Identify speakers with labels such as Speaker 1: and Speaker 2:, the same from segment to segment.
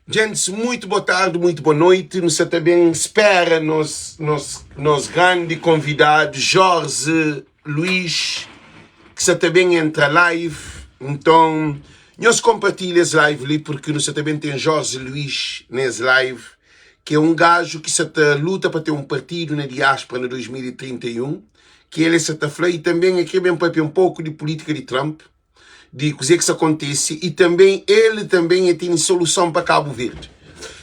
Speaker 1: Gents, muito boa tarde, muito boa noite. Nu sa ta ben spera nos, nos, nos grandi konvidadu Jorge Luís, ki sa ta ben entra live. Nton, nhos konpartilha es live li, porque nu sa ta ben ten Jorge Luís nes live, ki é un gaju ki sa ta luta pa ten un partidu na diáspora na 2031, ki el sa ta fla, i tanben el kre ben papia un poku di pulítika di Trump. di kuzê ki sta kontise i tanbê el tanbê el tene soluson pa Kabu Verdi.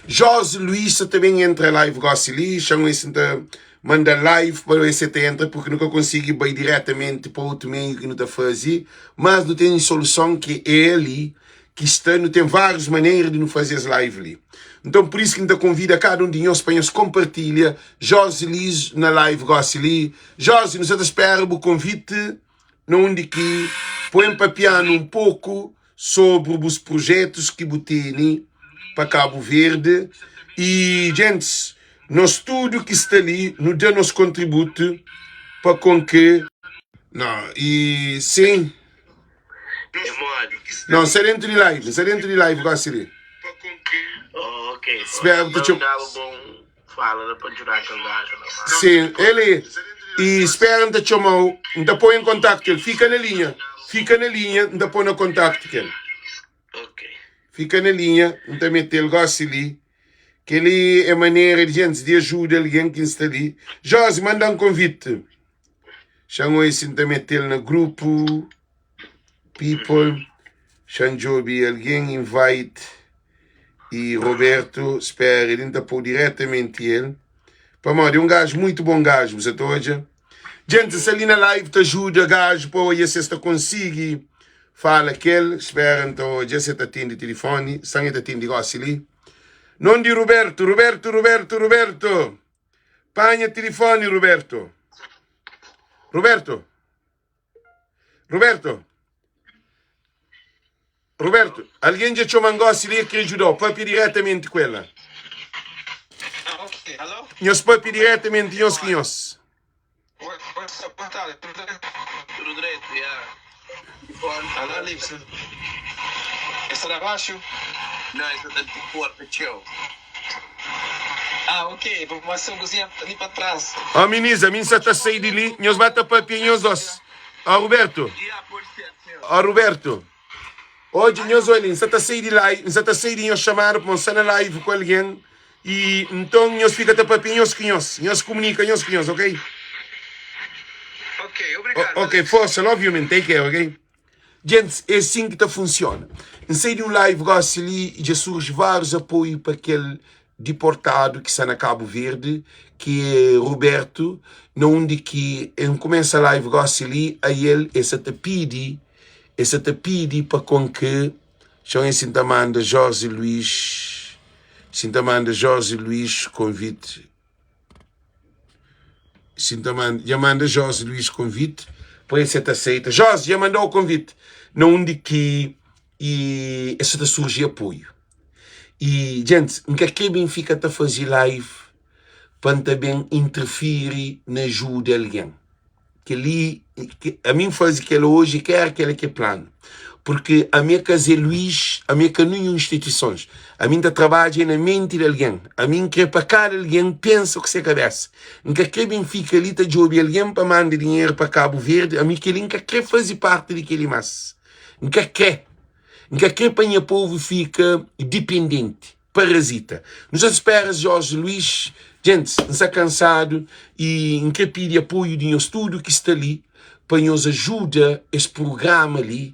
Speaker 1: Jorge Luís sta ta ben entra live gósi li, xa-m wê si N ta manda live pa wê si el ta entra purki nu ka konsigi bai diretamenti pa otu meiu ki nu ta faze, mas nu tene soluson ki é el li ki sta, nu ten várius manera di nu faze es live li. Nton pur isu ki N ta konvida kada un di nhos pa nhos konpartilha Jorge Luís na live gósi li. Jorge, nu sta ta spera bu konviti. Na undi ki poi-m papia-nu un poku sobri bus projetus ki bu tene pa Kabu Verdi i djentis nos tudu ki sta li nu da nos kontributu pa kon ki No i sin No, N sta dentu di live, N sta dentu di live gosi li. Spera bu ta txoma.
Speaker 2: Fala la pa djuda kel gaju la ma.
Speaker 1: Sim, el e. E spera N ta txomau, N ta poi em kontaktu kel. Fika na linha, fika na linha, N ta poi na kontaktu kel.
Speaker 2: Ok.
Speaker 1: Fika na linha, N ta metel gosi li. Keli é manera di gentis di ajuda algen ki N sta li. Josi, manda-m konvite. Xa-m oi si N ta metel na grupu. People, xa-m djobe algen invite. E Roberto spera li nta pou diretamenti el pamodi é um gajo muito bom gajo bu sa ta odja gente sta li na live ta ajuda gajo pa odja se sta consigui fala kel spera nta odja se ta atende telefone san e ta atende gosi li nom di Roberto Roberto Roberto Roberto panha telefone Roberto Roberto Roberto Roberto, algen dja txoma-m gósi li, el krê djuda-u. Pâpia diretamenti ku el la. Nhos pâpia diretamenti nhos ku nhos. Ó minis, ami N sa ta sai di li, nhos ba ta pâpia nhos dôs. Ó Roberto, ó Roberto. Odja, nhos oli, N sa ta sai di live, N sa ta sai di nhos xamada pamodi N sta na live ku algen i nton nhos fika ta papia nhos ku nhos, nhos kumunika nhos ku nhos, ok?
Speaker 2: Ok, obrigado.
Speaker 1: Ok, forsa, love you man, take care, ok? Gentis, é assim ki ta funsiona. N sai di un live gosi li i dja surji várius apoiu pa kel diportadu ki sta na Kabu Verdi, ki é Roberto, na undi ki N kumesa live gosi li, ael el sa ta pidi E sa ta pidi pa kon ke txon e sin ta manda Jorge Luís sin ta manda Jorge Luís konvite sin ta manda dja manda Jorge Luís konvite pa e se ta seita Jorge dja mandau konvite na undi ki e e sa ta surji apoiu e djentis N ka kre ben fika ta faze live pa N ta ben interfiri na ajuda algen. Kel-li, ami N faze kel oji, ka éra kel-la ki é planu. Purki ami é ka Zé Luís, ami é ka ninhun instituisons. Ami N ta trabadja na menti di algen. Ami N kre pa kada algen pensa ku se kabésa. N ka kre ben fika li ta djobe algen pa manda dinheru pa Kabu Verdi. Ami kel-li N ka kre faze parti di kel-li más. N ka kre. N ka kre pa nha povu fika dipendenti. Parazita. Nu sa spera Jorge Luís. Gentis, N sta kansadu y N kre pidi apoiu di nhos tudu ki sta li pa nhos ajuda es prugrama li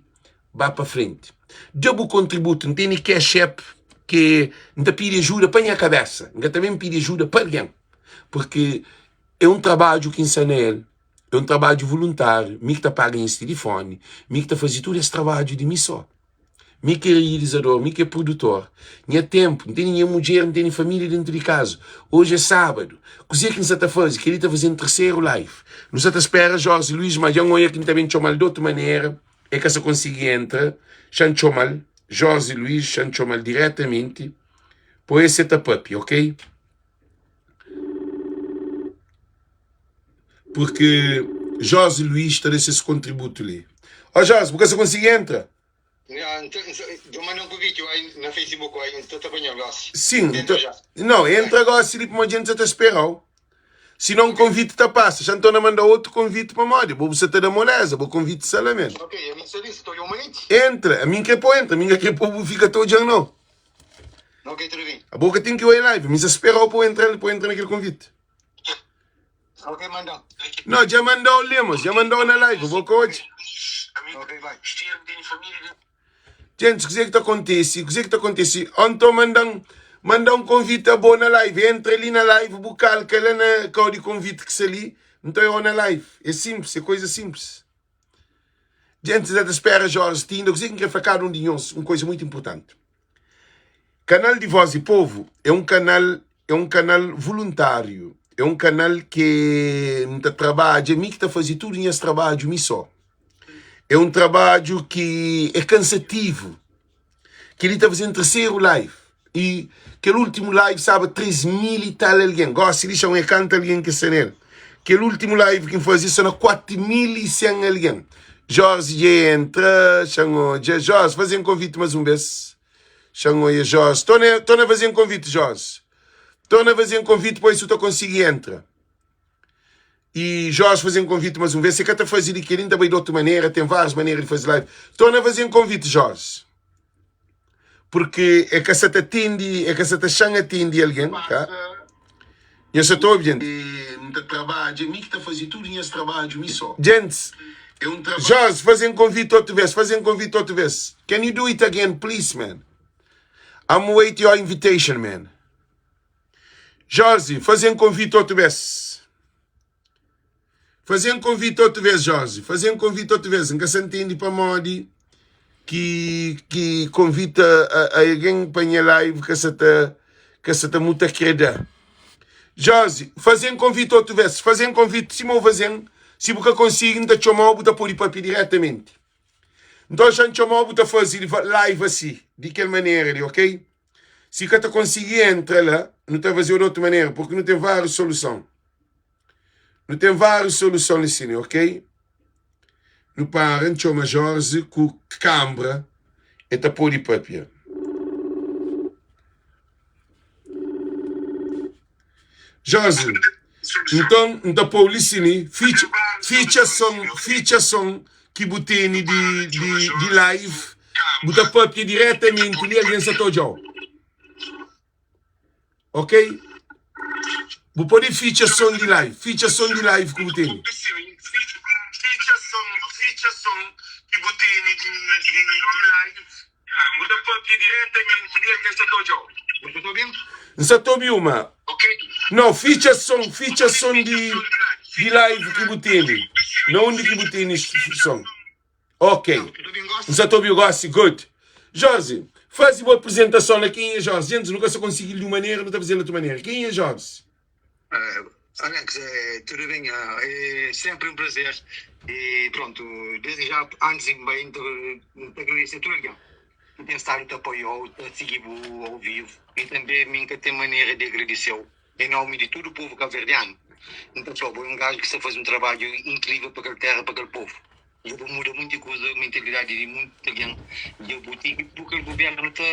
Speaker 1: ba pa frenti. Da bu kontributu. N tene Cash App ki N ta pidi ajuda pa nha kabesa. N ka ta ben pidi ajuda pa algen, purki é un trabadju ki N sta na el, é un trabadju voluntáriu, mi ki ta paga nhas tilifoni, mi ki ta faze tudu es trabadju di mi so. Mi ki é realizador, mi ki é produtor. Nha ténpu, N tene nha mudjer, N tene família déntu di kaza. Oji é sábadu. Kuzê ki N sa ta faze? Kel-li ta faze-m terseru live. Nu sa ta spera Jorge Luís, ma dja N odja ki N ta ben txoma-l di otu manera, el ka sa konsigi entra. Xa N txoma-l, Jorge Luís, xa N txoma-l diretamenti pa el seta pâpia, ok? Purki Jorge Luís ta da ses kontributu li. Ó Jorge, bu ka sa konsigi entra? Sin, nta, nau, entra gosi li pamodi djenti sa ta sperau. Si non konviti ta pasa, xa nton na manda otu konviti pamodi bo bu sa ta da moleza, bo konviti sa la men. Entra, ami n kre po entra, ami n ka kre po bu fika ta odjan nau. Abo ka ten ki oi live, mi sa sperau po entra, po entra na kel konviti. No, dja mandau li, mos, dja mandau na live, bo ka odja. Gente, kuzê ki ta kontise? Kuzê ki ta kontise? Anton manda-m manda un konvite a bo na live. Entra li na live, bu kalka la na kau di konvite ki sta li, nton é o na live. É sinplis, é koisa sinplis. Gente, ta spera Jorge Tinda. Kuzê ki N kre fla kada un di nhos? Un koisa muitu inpurtanti. Kanal di Voz di Povu é un kanal é un kanal voluntáriu, é un kanal ki N ta trabadja, mi ki ta faze tudu nhas trabadju mi só. É un trabadju ki é kansativu. Kel-li ta faze-m terseru live i kel últimu live staba 3 mil i tal algen. Gósi li xa un é kantu algen ki sta nel. Kel últimu live ki N faze sta na 4100 algen. Jorge dja entra, xa N odja. Jorge, faze-m konviti más un bês. Xa N odja Jorge. Torna, torna faze-m konviti, Jorge. Torna faze-m konviti pa su ta konsigi entra. E Jorge faze-m konviti más un bês. Se ka ta faze di kel-li, N ta bai di otu manera. Ten várias manera di faze live. Torna faze-m konviti, Jorge. Porque é ka sa ta atende, é ka sa ta xa-m atende algen, tá? Nhos sa ta obi, gente? N ta trabadja, mi ki ta faze tudu nhas trabadju mi só. Gents, Jorge, faze-m konviti otu bês, faze-m konviti otu bês. Can you do it again, please, man? I'm wait your invitation, man. Jorge, faze-m konviti otu bês. Faze-m konviti otu bês, Jorge. Faze-m konviti otu bês. N ka sa ntende pamodi ki ki konvita a, a algen pa nha live ka sa ta ka sa ta muta kre da. Jorge, faze-m konviti otu bês. Faze-m konviti sima u faze-m. Si bu ka konsigi, N ta txoma-u, bu ta pode papia diretamenti. Nton, xa N txoma-u, bu ta faze live asi, di kel manera li, ok? Si ka ta konsigi entra la, nu ta faze-u di otu manera, purki nu ten várius soluson. Nu ten várius soluson li sini, ok? Nu para, N txoma Jorge ku kanbra, e ta pode papia. Jorge, nton N ta pô-u li sini, fitxa, fitxa son, fitxa son ki bu tene di, di, di live, bu ta papia diretamenti li, algen sa ta odja-u. Ok? Bu pode fitxa son di live, fitxa son di live ki bu tene. N sa ta obi-u ma. Nau, fitxa son, fitxa son di di live ki bu tene. Na undi ki bu tene son? Ok. N sa ta obi-u gosi. Good. Jorge, faze bu aprizentason la. Kenha é Jorge? Gentis, nu ka sa konsigi-l di un manera, nu ta faze-l di otu manera. Kenha é Jorge?
Speaker 3: Alex, tudu ben? É senpri un prazer i prontu, desdi já antis di N bai N ta agradese tudu algen ki ten stadu ta apoiau, ta sigi-bu au vivu i tanbe mi N ka ten manera di agradese-u en nomi di tudu povu kabuverdianu. N ta fla-u, bo é un gaju ki sta faze un trabadju inkrivel pa kel tera, pa kel povu. Dja bu muda munti kuza, mentalidadi di munti algen dja bu ti bu kel guvernu ta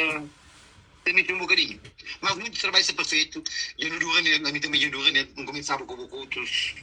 Speaker 3: ta mexi un bokadinhu. Mas munti trabadju sta pa fetu, dja nu dura nel, ami tanbe dja N dura nel, N kuminsaba ku bu otus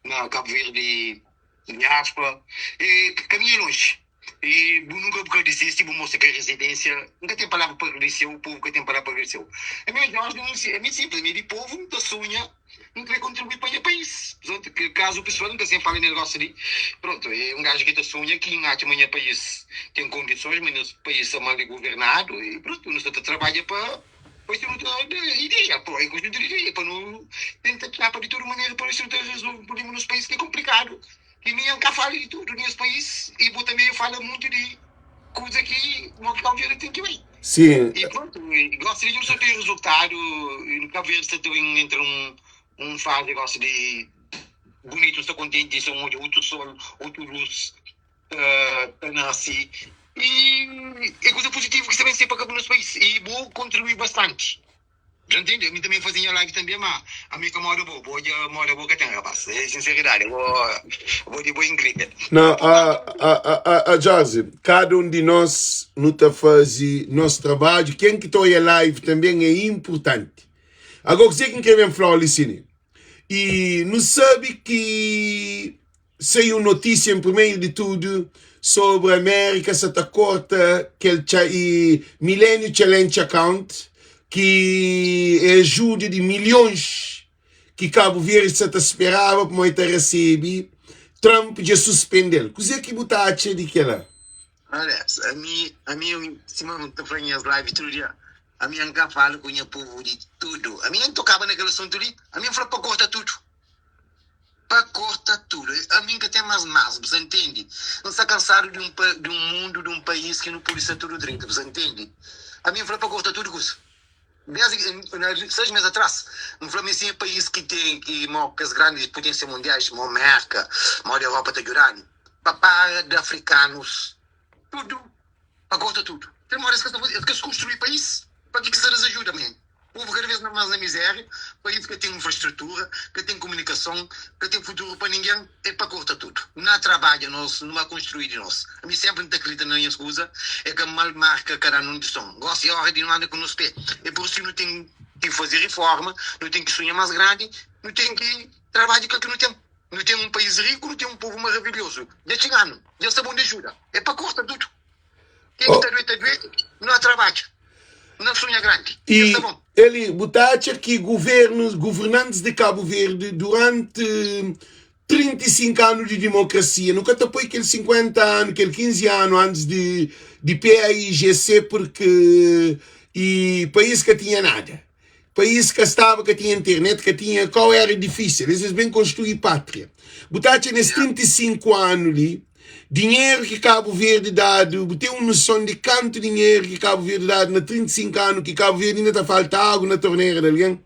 Speaker 3: na Kabu Verdi, diaspora, e kaminhu é lonji e bu nunka bu ka disisti, bu mostra kel rezidensia, N ka ten palavra pa agradeseu, povu ka ten palavra pa agradeseu. Ami é Jorge, ami é simples, ami é di povu, N ta sunha. N kre kontribui pa nha país. Pronto, ke kazu pesoal N ka sen fala nel gosi li. Pronto, e un gaju ki ta sunha ki N atxa ma nha país ten kondisons, ma nos país sta mal governadu e pronto, nu sta ta trabadja pa pa si nu ta da ideia, pa e konjuntu di ideia pa nu tenta txapa di tudu manera pa si nu ta rezolve prublema di nos país ki e konplikadu. Ki mi N ka fala di tudu di nos país e bo tanbe fala muntu di kuza ki mo ki Kabu Verdi ten ki bai.
Speaker 1: Sim.
Speaker 3: E pronto, e gosi di nu sta ten rezultadu, e Kabu Verdi sta ta ben entra un un fazi gosi di bunitu, sta kontenti, sta odja utru sol, utru lus ta ta nasi e é kuza puzitivu ki sta ben ser pa nos país e bo kontribui bastanti. Já ntende? Ami também fazi nha live também, ma ami ka moda bo, bo dja moda bo ka ten rapaz. É sinceridade, bo bo di bo é incrível.
Speaker 1: Não, a Jose, cada um de nós nu ta faze nos trabadju. Ken ki ta oia live também é importante. Agora, kuzê ki N kre ben fla-u li, Sine? E nu sabe ki Saiu notísia em primeiro de tudo sobre América sa ta corta kel e Millennium Challenge Account ki é ajuda de milhões ki Cabo Verde sa ta speraba pamodi ta recebe, Trump dja suspendel. Kuzê ki bu ta atxa di kela?
Speaker 3: Alex, ami, ami sima N ta fla nhas live tudu dia, ami N ka fala ku nha povu di tudu. Ami N tokaba na kel asuntu li, ami N fla pa korta tudu. Pa korta tudu. Ami N ka ten mas mas, bu sa ntende? N sta kansadu di un di un mundu, di un país ki nu pudi sta tudu dretu, bu sa ntende? Ami N fla pa korta tudu kusa. Desdi ki na seis mes atras, N fla ma si é país ki ten ki mo kes grandi putensia mundiais, mo Merka, mo di Europa ta djuda-nu, pa para di afrikanus tudu, pa korta tudu. Pamodi es ka sta faze, es ka konstrui país, pa ki ki sta das ajuda, man? Povu kada vez mas na miséria, país ka ten infrastrutura, ka ten komunikason, ka ten futuru pa ningen, é pa korta tudu. Na trabadja nos, nu ba konstrui di nos. Ami senpri N ta kridita na nhas kuza, é ka mal marka ka da-nu dison. Gosi é ora di nu anda ku nos pé. É pur isu ki nu ten ki faze riforma, nu ten ki sunha mas grandi, nu ten ki trabadja kel ki nu ten. Nu ten un país riku, nu ten un povu maravilhozu. Dja txiga-nu, dja sta bon di ajuda. É pa korta tudu. Ken ki ta due, ta due, no trabadja, no sunha grandi,
Speaker 1: E
Speaker 3: sta bon.
Speaker 1: Eli, bu ta atxa ki governus, governantis di Kabu Verdi duranti 35 anu di dimokrasia, nu ka ta poi kel 50 anu, kel 15 anu antis di di PAIGC porque e país ka tinha nada. País ka staba, ka tinha internet, ka tinha, kau era difísil, es es ben konstrui pátria. Bu ta atxa nes 35 anu li, dinheru ki Kabu Verdi dadu, bu ten un noson di kantu dinheru ki Kabu Verdi dadu na 35 anu ki Kabu Verdi inda ta falta agu na tornera di algen?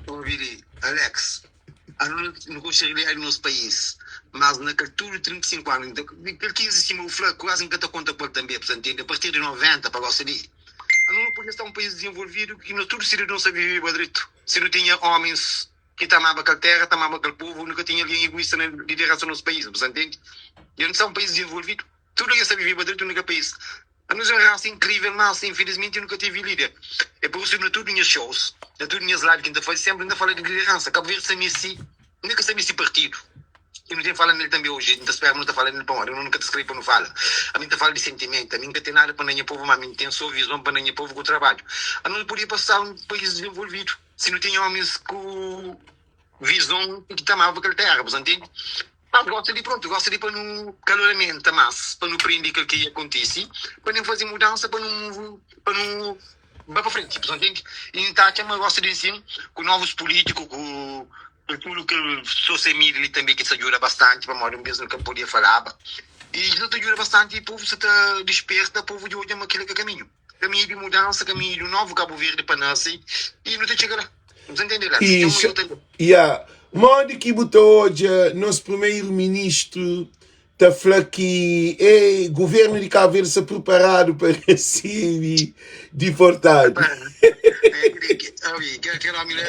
Speaker 3: Obi li, Alex, anu nu konxe realidadi di nos país, mas na kel tudu 35 anu, kel 15 sima bu fla, kuazi N ka ta konta ku el tanbe, bu ta ntende, a partir di 90 pa gosi li. Anu nu podia sta un país dizenvolvidu ki nos tudu sidadons ta viveba dretu si nu tinha ómis ki ta amaba kel téra, ta amaba kel povu, nu ka tinha algen iguísta na lideransa nos país, bu sa ntende? Dja nu sta un país dizenvolvidu, tudu algen sta viveba dretu na kel país. Anos é un rasa inkrível, mas infilismenti nu ka tevi líder. É pur isu na tudu nhas shows, na tudu nhas live ki N ta faze, sénpri N ta fala di lideransa. Kabu Verdi sta meste, nu ka sta meste partidu. I nu ten fala nel tanbe oji, N ta spera ma nu ta fala nel pamodi nu ka ta skrebe pa nu fala. Ami N ta fala di sentimentu, ami N ka ten nada pa na nha povu, ma ami N ten so vizon pa na nha povu ku trabadju. Anos nu podia pa sta un país dizenvolvidu si nu tinha omis ku vizon ki ta amaba kel tera, bu sa ntende? Mas gosta di prontu, gosta di pa nu ka nu lamenta mas, pa nu prende kel ki akontisi, pa nu faze mudansa, pa nu pa nu ba pa frenti, bu sa ntende? I N ta atxa ma gosta di nsin ku novus pulitiku, ku Kel tudu kel social media li tanbe ki sa djuda bastanti pamodi un bes nu ka podia falaba i sa ta djuda bastanti i povu sa ta disperta povu dja odja ma kila ka kaminhu kaminhu di mudansa kaminhu di un novu Kabu Verdi pa nase i nu ta txiga la bu sa ntende la
Speaker 1: I
Speaker 3: txeu ta
Speaker 1: ya modi ki bu ta odja nos primeiro ministru ta fla ki ei governu di Kabu Verdi sta preparadu pa resebe diportadu.
Speaker 3: Kel omi la,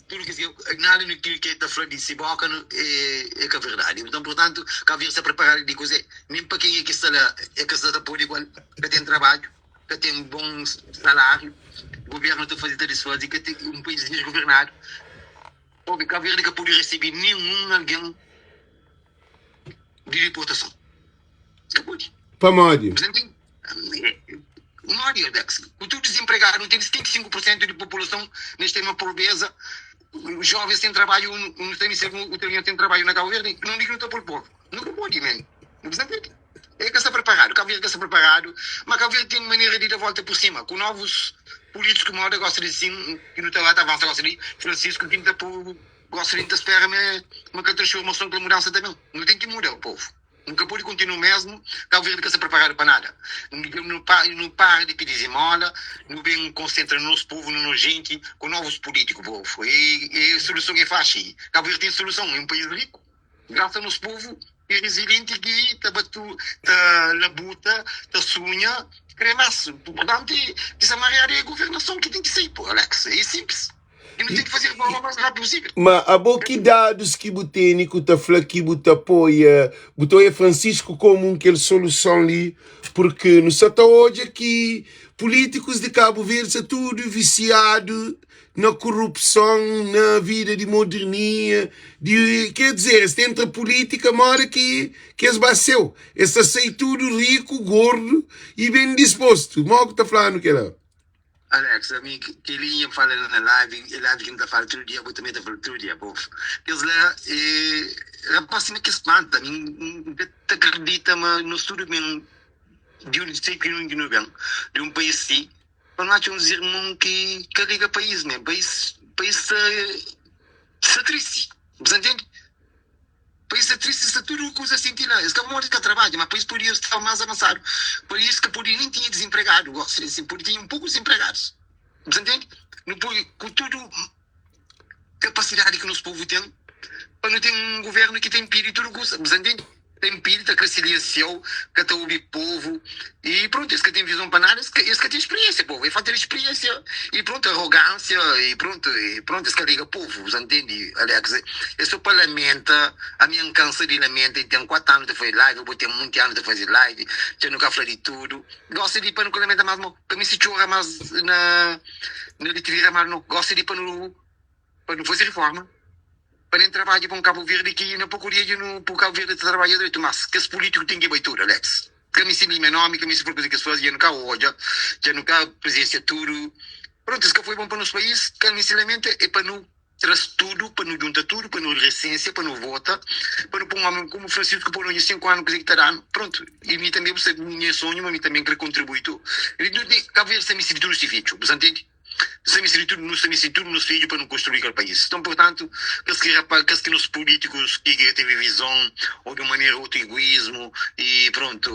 Speaker 3: tudu kes nada di kil ki el ta fla di si boka é ka verdadi. Nton, purtantu, Kabu Verdi sta preparadu di kuze? Nen pa kenha ki sta la, el ka sta ta pode igual, ka ten trabadju, ka ten bon salariu, governu ta faze ta disfaze, ka ten un país desgovernadu. Obi, Kabu Verdi ka pode resebe ninhun algen. di diportason. Ka pode.
Speaker 1: Pamodi?
Speaker 3: Modi, Alex? Ku tudu dizinpregadu, nu ten 75 pur sentu di populason na extrema pobreza, jovens sen trabadju, nu sta meste otu algen sen trabadju na Kabu Verdi, nunde ki nu ta poi povu? Nu ka pode, man. Nu precisa ntende. El ka sta preparadu, Kabu Verdi ka sta preparadu, ma Kabu Verdi ten manera di da volta pur sima, ku novus pulítikus moda gosta di sin, ki nu ta ba ta avansa gosta di Francisco, ki nu ta po Gosi li N ta spera ma ma kel transformason, kel mudansa ta ben. Nu ten ki muda, povu. Nu ka pode kontinua mesmu. Kabu Verdi ka sta preparadu pa nada. Nu nu para di pidi zimola, nu ben konsentra na nos povu, na nos jenti, ku novus pulitiku, povu. E e soluson é faxi. Kabu Verdi ten soluson, é un país riku. Grasa nos povu é rezilienti ki ta batu, ta labuta, ta sunha, kre mas. Purtantu, disa mariadu é governason ki ten ki sai, Alex. É simplis. E nu ten ki faze reforma más rápidu posível.
Speaker 1: Ma abo ki dadus ki bu tene ku ta fla ki bu ta apoia, bu ta oia Francisco komu un kel soluson li? Purki nu sa ta odja ki pulítikus di Kabu Verdi sta tudu visiadu na korupson, na vida di modernia, di, ker dizer, es ta entra pulítika moda ki ki es ba seu, es ta sai tudu riku, gordu i ben dispostu. Mo ku ta fla-nu kela?
Speaker 3: Alex, ami kel-li nha fala la na live, é live ki N ta fala tudu dia, bo tanbe ta fala tudu dia, bo. Kes la é rapaz sima ki spanta, ami N ka ta kridita ma nos tudu ben di un sei ki undi nu ben, di un país si, pa nu atxa uns irmon ki ka liga país men, país país sta sta tristi, bu sa ntende? País sta tristi, sta tudu kuza sinti la. Es ka modi ka trabadja, ma país podia staba mas avansadu. País ka podia nen tinha dizinpregadu gosi, assim, podi tinha un poku dizinpregadus. Bu sa ntende? Nu podi, ku tudu kapasidadi ki nos povu ten, pa nu ten un guvernu ki ta inpidi tudu kuza. Bu sa ntende? Ta inpidi, ta kre silensiau, ka ta obi povu i prontu. Es ka ten vizon pa nada, es ka, es ka ten spriensia, povu. É falta di spriensia i prontu, arogansia i prontu, i prontu, es ka liga povu. Bu sa ntende, Alex? É so pa lamenta, ami N kansa di lamenta, N ten 4 anu ta faze live, bo ten munti anu ta faze live, dja nu ka fla di tudu. Gosi di pa nu ka lamenta mas mo, ka misti txora mas na na di tira mas no. Gosi di pa nu pa nu faze riforma, pa nen trabadja pa un Kabu Verdi ki na poku dia dja nu pu Kabu Verdi ta trabadja dretu, mas kes pulitiku ten ki bai tudu, Alex. Ka misti limia nomi, ka misti fla kuze ki es faze, dja nu ka odja, dja nu ka prizensia tudu. Prontu, es ka foi bon pa nos país, ka misti lamenta, é pa nu. Tras tudu pa nu djunta tudu pa nu resensia pa nu vota pa nu poi un omi komu Francisco pa nu odja 5 anu kuze ki ta danu prontu i mi tanbe bu sabi nha sonhu ma mi tanbe nkre kontribui tu Kabu Verdi sta misti di tudu si fidju bu sa ntende sta misti di tudu nu sta misti di tudu nos fidju pa nu konstrui kel pais nton purtantu kes ki rapa kes ki nos pulitikus ki ka teve vizon o di un manera otu iguismu i prontu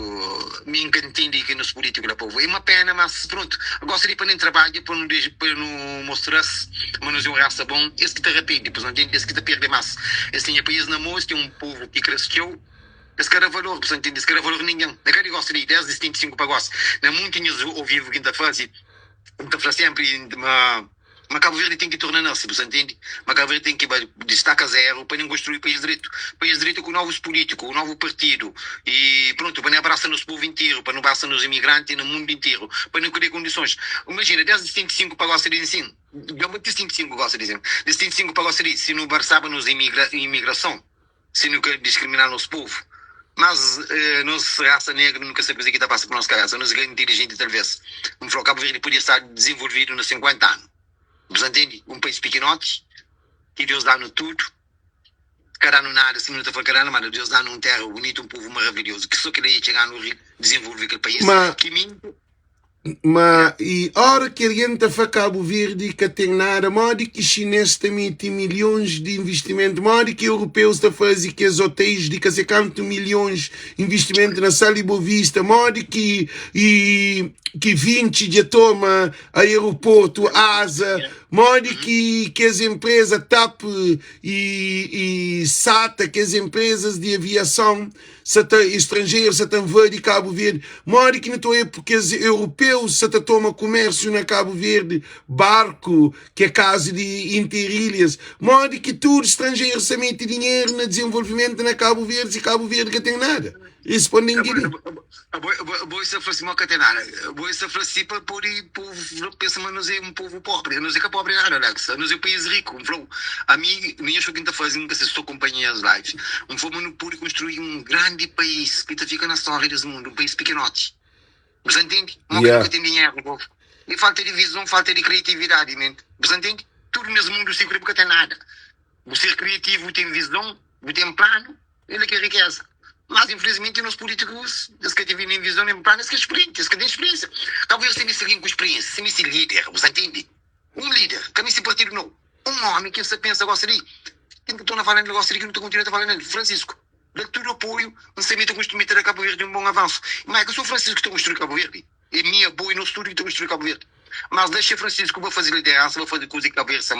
Speaker 3: mi nka ntende ki nos pulitiku la povu e uma pena mas prontu gosta di pa nen trabadja pa nu dexa pa nu mostra-s Ma nos é un rasa bon, es ki ta rapende, pos no ntende, es ki ta perde más. Es tinha país na mô, es ten un povu ki kre-s txeu, es ka da valor, pos no ntende, es ka da valor ningen. Na ka di gosi li, desdi 75 pa gosi, na munti nhas ao vivu ki N ta faze, N ta fla senpri ma ma Kabu Verdi ten ki torna nase, pos no ntende, ma Kabu Verdi ten ki ba di staka zeru pa nen konstrui país dretu, país dretu ku novus pulítiku, ku novu partidu i prontu, pa nen abrasa nos povu interu, pa no brasa nos imigranti na mundu interu, pa nen kria kondisons. Imajina, desdi 75 pa gosi li, nsin. Dja bo ti 75 gosta di Di 75 pa gosta di Si nu barsaba nos imigrason Si nu ka diskrimina nos povu Mas nos rasa negra nu ka sabe kuze ki ta pasa pa nos kabesa Nos ka inteligenti talves N fla Kabu Verdi podia sta dizenvolvidu na 50 anu Bu sa ntende? Un pais pikinoti ki Deus danu tudu Ka danu nada sima nu ta fla ka danu nada Deus danu un tera bunitu un povu maravilhozu Ki so kila ia txeganu dizenvolve kel pais
Speaker 1: Ma
Speaker 3: Ki mi
Speaker 1: Ma i ora ki algen ta fla Kabu Verdi ka ten nada, modi ki xinês ta mete milhons di investimentu, modi ki europeus ta faze kes otéis di ka se kantu milhons investimentu na Sal di Bovista, modi ki i ki Vinci dja toma aeroportu Aza, modi ki kes enpreza TAP i i SATA, kes enprezas di aviason sa ta estranjeru sa ta invadi Kabu Verdi modi ki nu ta oia kes europeus sa ta toma kumersiu na Kabu Verdi barku ki é kazu di interilhas modi ki tudu estranjeru sa meti dinheru na dizenvolvimentu na Kabu Verdi si Kabu Verdi ka ten nada responden kel-li.
Speaker 3: Bo sta fla si mo ka ten nada bo sta fla si pa podi povu pensa ma nos é un povu pobri nos é ka pobri nada Alex nos é país riku N fla-u Ami, mi nha xo ki N ta faze, N ka sta so konpanhias live. N fla ma nu pode konstrui un grandi país ki ta fika na stória des mundu, un país pikinoti. Bu sa ntende? Mo ki nu ka ten dinheru, povu. E falta di vizon, falta di kriatividadi, men. Bu sa ntende? Tudu nes mundu si kre bu ka ten nada. Bu ser kriativu, bu ten vizon, bu ten planu, el é ki é rikeza. Mas infelizmenti nos pulitikus es ka teve nen vizon nen planu, es ka sprienti, es ka ten spriensia. Talvez se meste algen ku spriensia, se meste lider, bu sa ntende? Un lider, ka meste partidu nau, un omi ki sa pensa gosi di, ken ki torna fala nel gosi di ki nu ta kontinua ta fala nel, Francisco. Dal tudu apoiu, N sa mi ta konstrui, mi ta da Kabu Verdi un bon avansu. Ma e ka so Francisco ki ta konstrui Kabu Verdi, e mi, abo i nos tudu ki ta konstrui Kabu Verdi. Mas dexa Francisco ba faze lideransa, ba faze kuza ki Kabu Verdi sa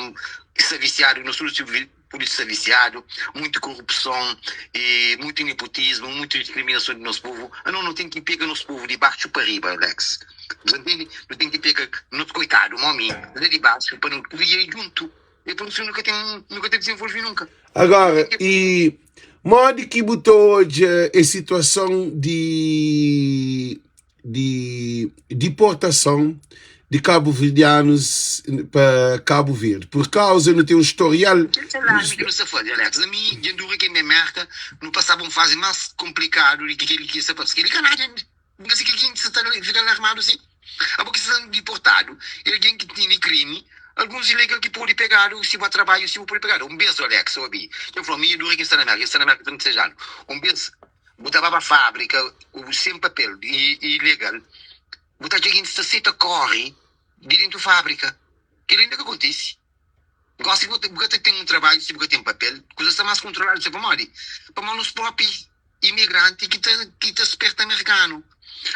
Speaker 3: sa visiadu, nos tudu pudi sta visiadu, muitu korupson, e muitu nepotismu, muitu diskriminason di nos povu. Anos no ten ki pega nos povu di baxu pa riba, Alex. Bu ta ntende? Nu ten ki pega nos koitadu, mo mi, la di baxu pa nu kria djuntu. E produson nu ka ten, nu ka ta dizenvolve nunka.
Speaker 1: Agora, e modi ki bu ta odja e situason di di diportason di kabuverdianus pa Kabu Verdi? Pur kauza nu ten un storial.
Speaker 3: Kel alarmi ki nu sta faze, Alex, na mi dja dura ki N ben Merka, nu pasaba un fazi mas konplikadu di ki kel ki sta pasa. Kel-li ka nada. N ka si kel ki sta ta fika alarmadu si. Abo ki sta diportadu e algen ki tene krimi, alguns ilegal ki pode pegadu si ba trabadju si bu pode pegadu. Un bes, Alex, obi, dja fla, mi dja dura ki N sta na Merka, N sta na Merka 36 anu. Un bes bu ta baba fabrika ku bu sen papel i ilegal, bu ta atxa gentis ta seta kori di dentu fabrika. Kel-li inda ka kontisi. Gosi bu ka ta ten un trabadju si bu ka ten papel, kuza sta mas kontroladu. Sabe pamodi? Pamodi nos propi imigranti ki ta ki ta sperta merkanu.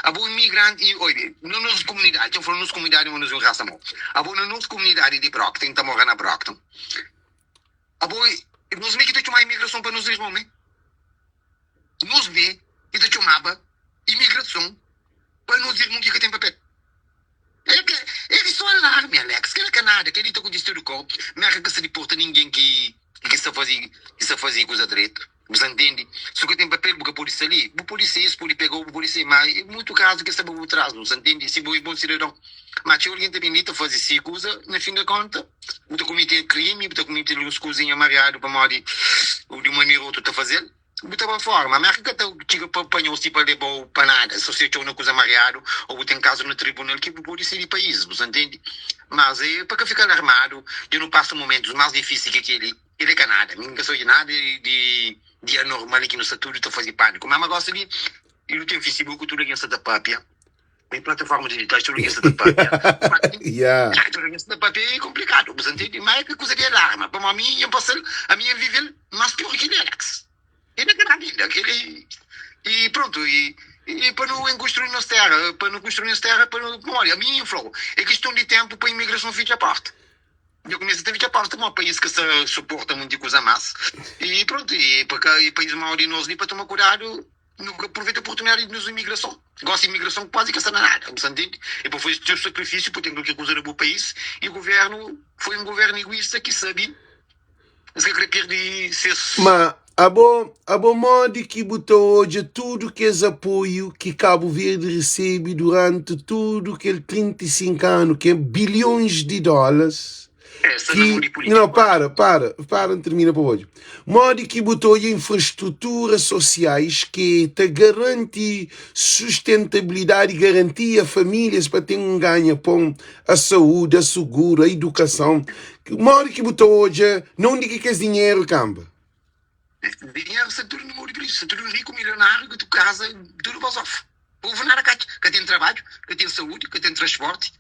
Speaker 3: Abo imigranti i oi na nos komunidadi, dja N fala nos komunidadi ma nos é un rasa mau. Abo na nos komunidadi di Brockton, ta mora na Brockton, abo nos me ki ta txoma imigrason pa nos irmon me. Nos me ki ta txomaba imigrason pa nos irmon ki ka ten papel. É ke é ki so alarmi Alex, kela ka nada, keli ta kontisi tudu kau, Merka ka sta diporta ninguém ki ki sta fazi ki sta fazi kuza dretu, bu sta ntende? Si bu ka ten papel bu ka podi sta li, bu podi sai es podi pegau bu podi sai, ma é mutu kazu ki sta ba bu tras, bu sta ntende? Si bo é bon sidadon, ma txeu algen ta ben li ta fazi si kuza, na fin da konta bu ta kumite krimi, bu ta kumite alguns kuzinha mariadu pamodi di un manera ou otu ta fazel. Bu ta ba fora, ma Merka ka ta txiga pa panha-u si pa leba-u pa nada, so si atxa-u na kuza mariadu ô bu ten kazu na tribunal ki bu pode sai di país, bu sa ntende? Mas é pa ka fika alarmadu, dja nu pasa mumentus más difísil ki keli, keli é ka nada, mi N ka sabe nada di di anormal ki nu sta tudu ta faze pâniku, ma ma gosi li nu ten Facebook tudu algen sta ta papia. Em plataforma digitais tudu algen sta ta papia.
Speaker 1: Yeah.
Speaker 3: Tudu algen sta ta papia é komplikadu, bu sa ntende? Ma é ka kuza di alarma, pamodi ami N pasa-l, ami N vive-l más pior ki kel-li, Alex. E na grandi inda kel-li. E prontu, e e pa nu enkonstrui nos tera, pa nu konstrui nos tera, pa nu, pamodi ami N fla-u, é kiston di tenpu pa imigrason fitxa porta. Dja kumesa ta fitxa porta pamodi país ka sta suporta munti kuza más. E prontu, e pa ka, e país mau di nos li pa toma kudadu. Nu ka aproveita oportunidadi di nos imigrason. Gosi imigrason kuazi ka sta na nada, bu sta ntende? E pa faze txeu sakrifisiu pa ten kalker kuza na bu país i guvernu foi un guvernu iguista ki sabi es ka kre pirdi ses.
Speaker 1: Ma abo, abo modi ki bu ta odja tudu kes apoiu ki Kabu Verdi resebe duranti tudu kel 35 anu, ki é bilhons di dólas,
Speaker 3: Esta na mão
Speaker 1: ki
Speaker 3: di político
Speaker 1: não
Speaker 3: hoje.
Speaker 1: para para para n termina pa odja modi ki bu ta odja infrastruturas sosiais ki ta garanti sustentabilidadi garantia famílias pa ten un ganha pon a saúde a suguru a idukason modi ki bu ta odja na undi ki kes dinheru kanba
Speaker 3: Dinheru sta tudu na mão di político, sta tudu riku, milionário, ku tudu casa, tudu bazofa. Povu nada ka atxa, ka ten trabadju, ka ten saúdi, ka ten transporti,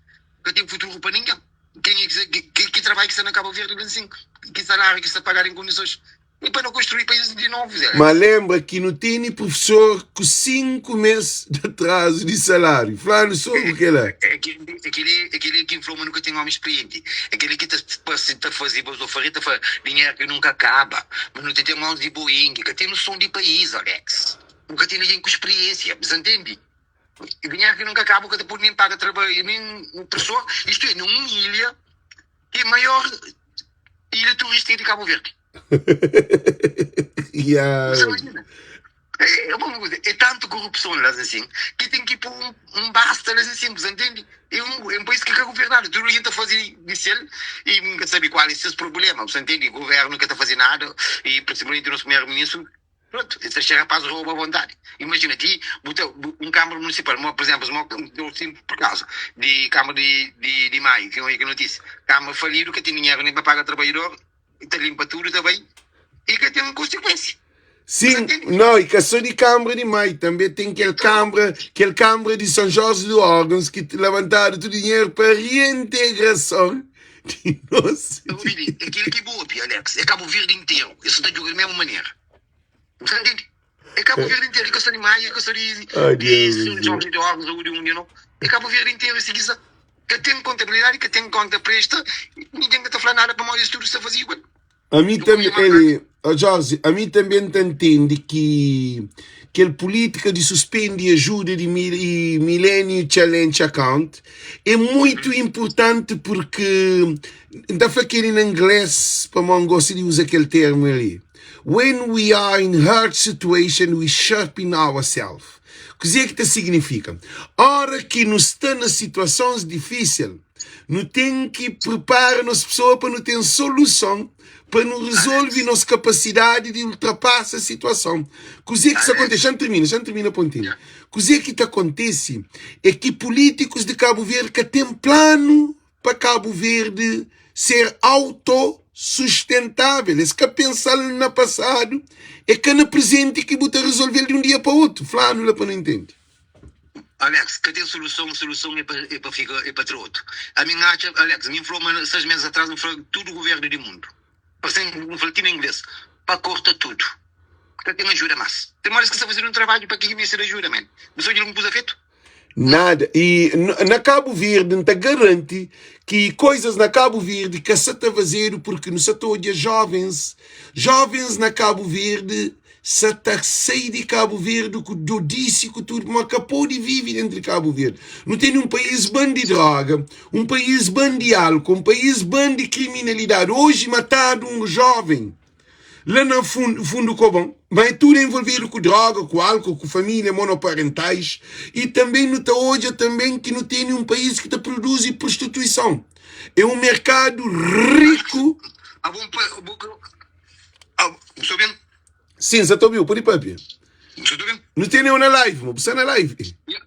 Speaker 3: ka ten futuru pa ningen. Kenha ki sta, ki, ki trabadju ki sta na Kabu Verdi ben sin, ki saláriu ki sta pagadu en kondisons? E pa no konstrui país di novu, Zé
Speaker 1: Ma
Speaker 3: Alex.
Speaker 1: lenbra ki nu tene prufesor ku 5 mes di atrazu di saláriu. Fla-nu sobri kel-la.
Speaker 3: É kel-li, é kel-li, é kel-li ki N fla ma nu ka ten ómi sprienti. É kel-li ki ta parse ta faze bazofaria, ta fla dinheru ki nunka kaba. Ma nu ta ten ómis di Boeing, ka ten noson di país, Alex. Bu ka ten algen ku spriensia, bu sa ntende? Dinheru ki nunka kaba, bu ka ta pode nen paga trabadju, nen pesoa. Istu é, na un ilha ki é maior ilha turístika di Kabu Verdi.
Speaker 1: Yeah.
Speaker 3: Bu sa imajina? É, é, bom, é tantu korupson la asin ki ten ki pô un, un basta la asin, bu sa ntende? É um país ki ka governadu, tudu algen ta faze di sel i N ka sabe kual é ses problema, bu sa ntende? Governu ka ta faze nada i prinsipalmenti nos primeru-ministru. Pronto, es ta rapaz rouba vontade. Imagina ti, bu ta, bu, un Câmara Municipal, mo, por exemplo, mo, deu sempre por causa de Câmara de, de, de Maio, que é que notícia. Câmara falido, que tem dinheiro nem para pagar trabalhador, e ta limpa tudo também, e que tem consequência. Você
Speaker 1: Sim,
Speaker 3: entende?
Speaker 1: não, e ka só di Câmara di Mai, também tem kel Câmara, kel Câmara de São Jorge do Órgãos que te levantado tudo dinheiro para reintegração de nos.
Speaker 3: Eu ouvi, aquele que boa, Alex, é Cabo Verde inteiro, isso está jogando da mesma maneira. Você entende? É Cabo Verde inteiro, que de Maio, que de,
Speaker 1: Ai,
Speaker 3: de
Speaker 1: Deus
Speaker 3: São
Speaker 1: do céu.
Speaker 3: Jorge de Órgãos, ou de União, não. É Cabo Verde inteiro, se quiser. Que tem contabilidade, que tem conta presta, ninguém está falando nada para mais isso tudo está fazendo igual.
Speaker 1: Ami
Speaker 3: Nu
Speaker 1: tanbe,
Speaker 3: kria más tardi.
Speaker 1: ele, ó Jorge, ami tanbe N ta ntende ki kel pulítika di suspendi ajuda di mil, i Millennium Challenge Account é muitu inpurtanti purki N ta fla kel-li na inglês pamodi N gosta di uza kel termu li, When we are in hard situation, we sharpen ourselves. Kuzê ki ta signifika? Óra ki nu sta na situasons difísil, Nu ten ki pripara nos pesoa pa nu ten soluson pa nu rezolve nos kapasidadi di ultrapasa situason. Kuzê ki sta kontise? Xa-m tirmina, xa-m tirmina pontinhu. Kuzê ki ta kontise é ki pulítikus di Kabu Verdi ka ten planu pa Kabu Verdi ser autosustentável. Es ka pensa-l na pasadu, é ka na prezenti ki bu ta rezolve-l di un dia pa otu. Fla-nu la pa nu intende.
Speaker 3: Alex, ka ten soluson, soluson é pa é pa fika é pa tra otu. Ami N atxa, Alex, mi N fla ma 6 meses atras N fla tudu guvernu di mundu, parse N fla ti na ingles, pa korta tudu, ka ten ajuda mas. Ten modas ki sta fazedu un trabadju pa ki meste di ajuda man. Bu sa odja algun kuza fetu?
Speaker 1: Nada. E na Kabu Verdi N ta garanti ki koizas na Kabu Verdi ka sa ta fazedu purki nu sa ta odja jovens, jovens na Kabu Verdi Sa ta sai di Kabu Verdi ku dodisi ku tudu, ma ka podi vivi dentru di Kabu Verdi. Nu tene un país ban di droga, un país ban di álcool, un país ban di kriminalidadi. Oji matadu un joven la na Fundu Kobon, ma é tudu envolvidu ku droga, ku álcool, ku família monoparentais. I tanbe nu ta odja tanbe ki nu tene un país ki ta produzi prostituison. É un merkadu riku. Sim, sa ta obiu, pode papia. Nu teneu na live, mo, bu sta na live. Yeah.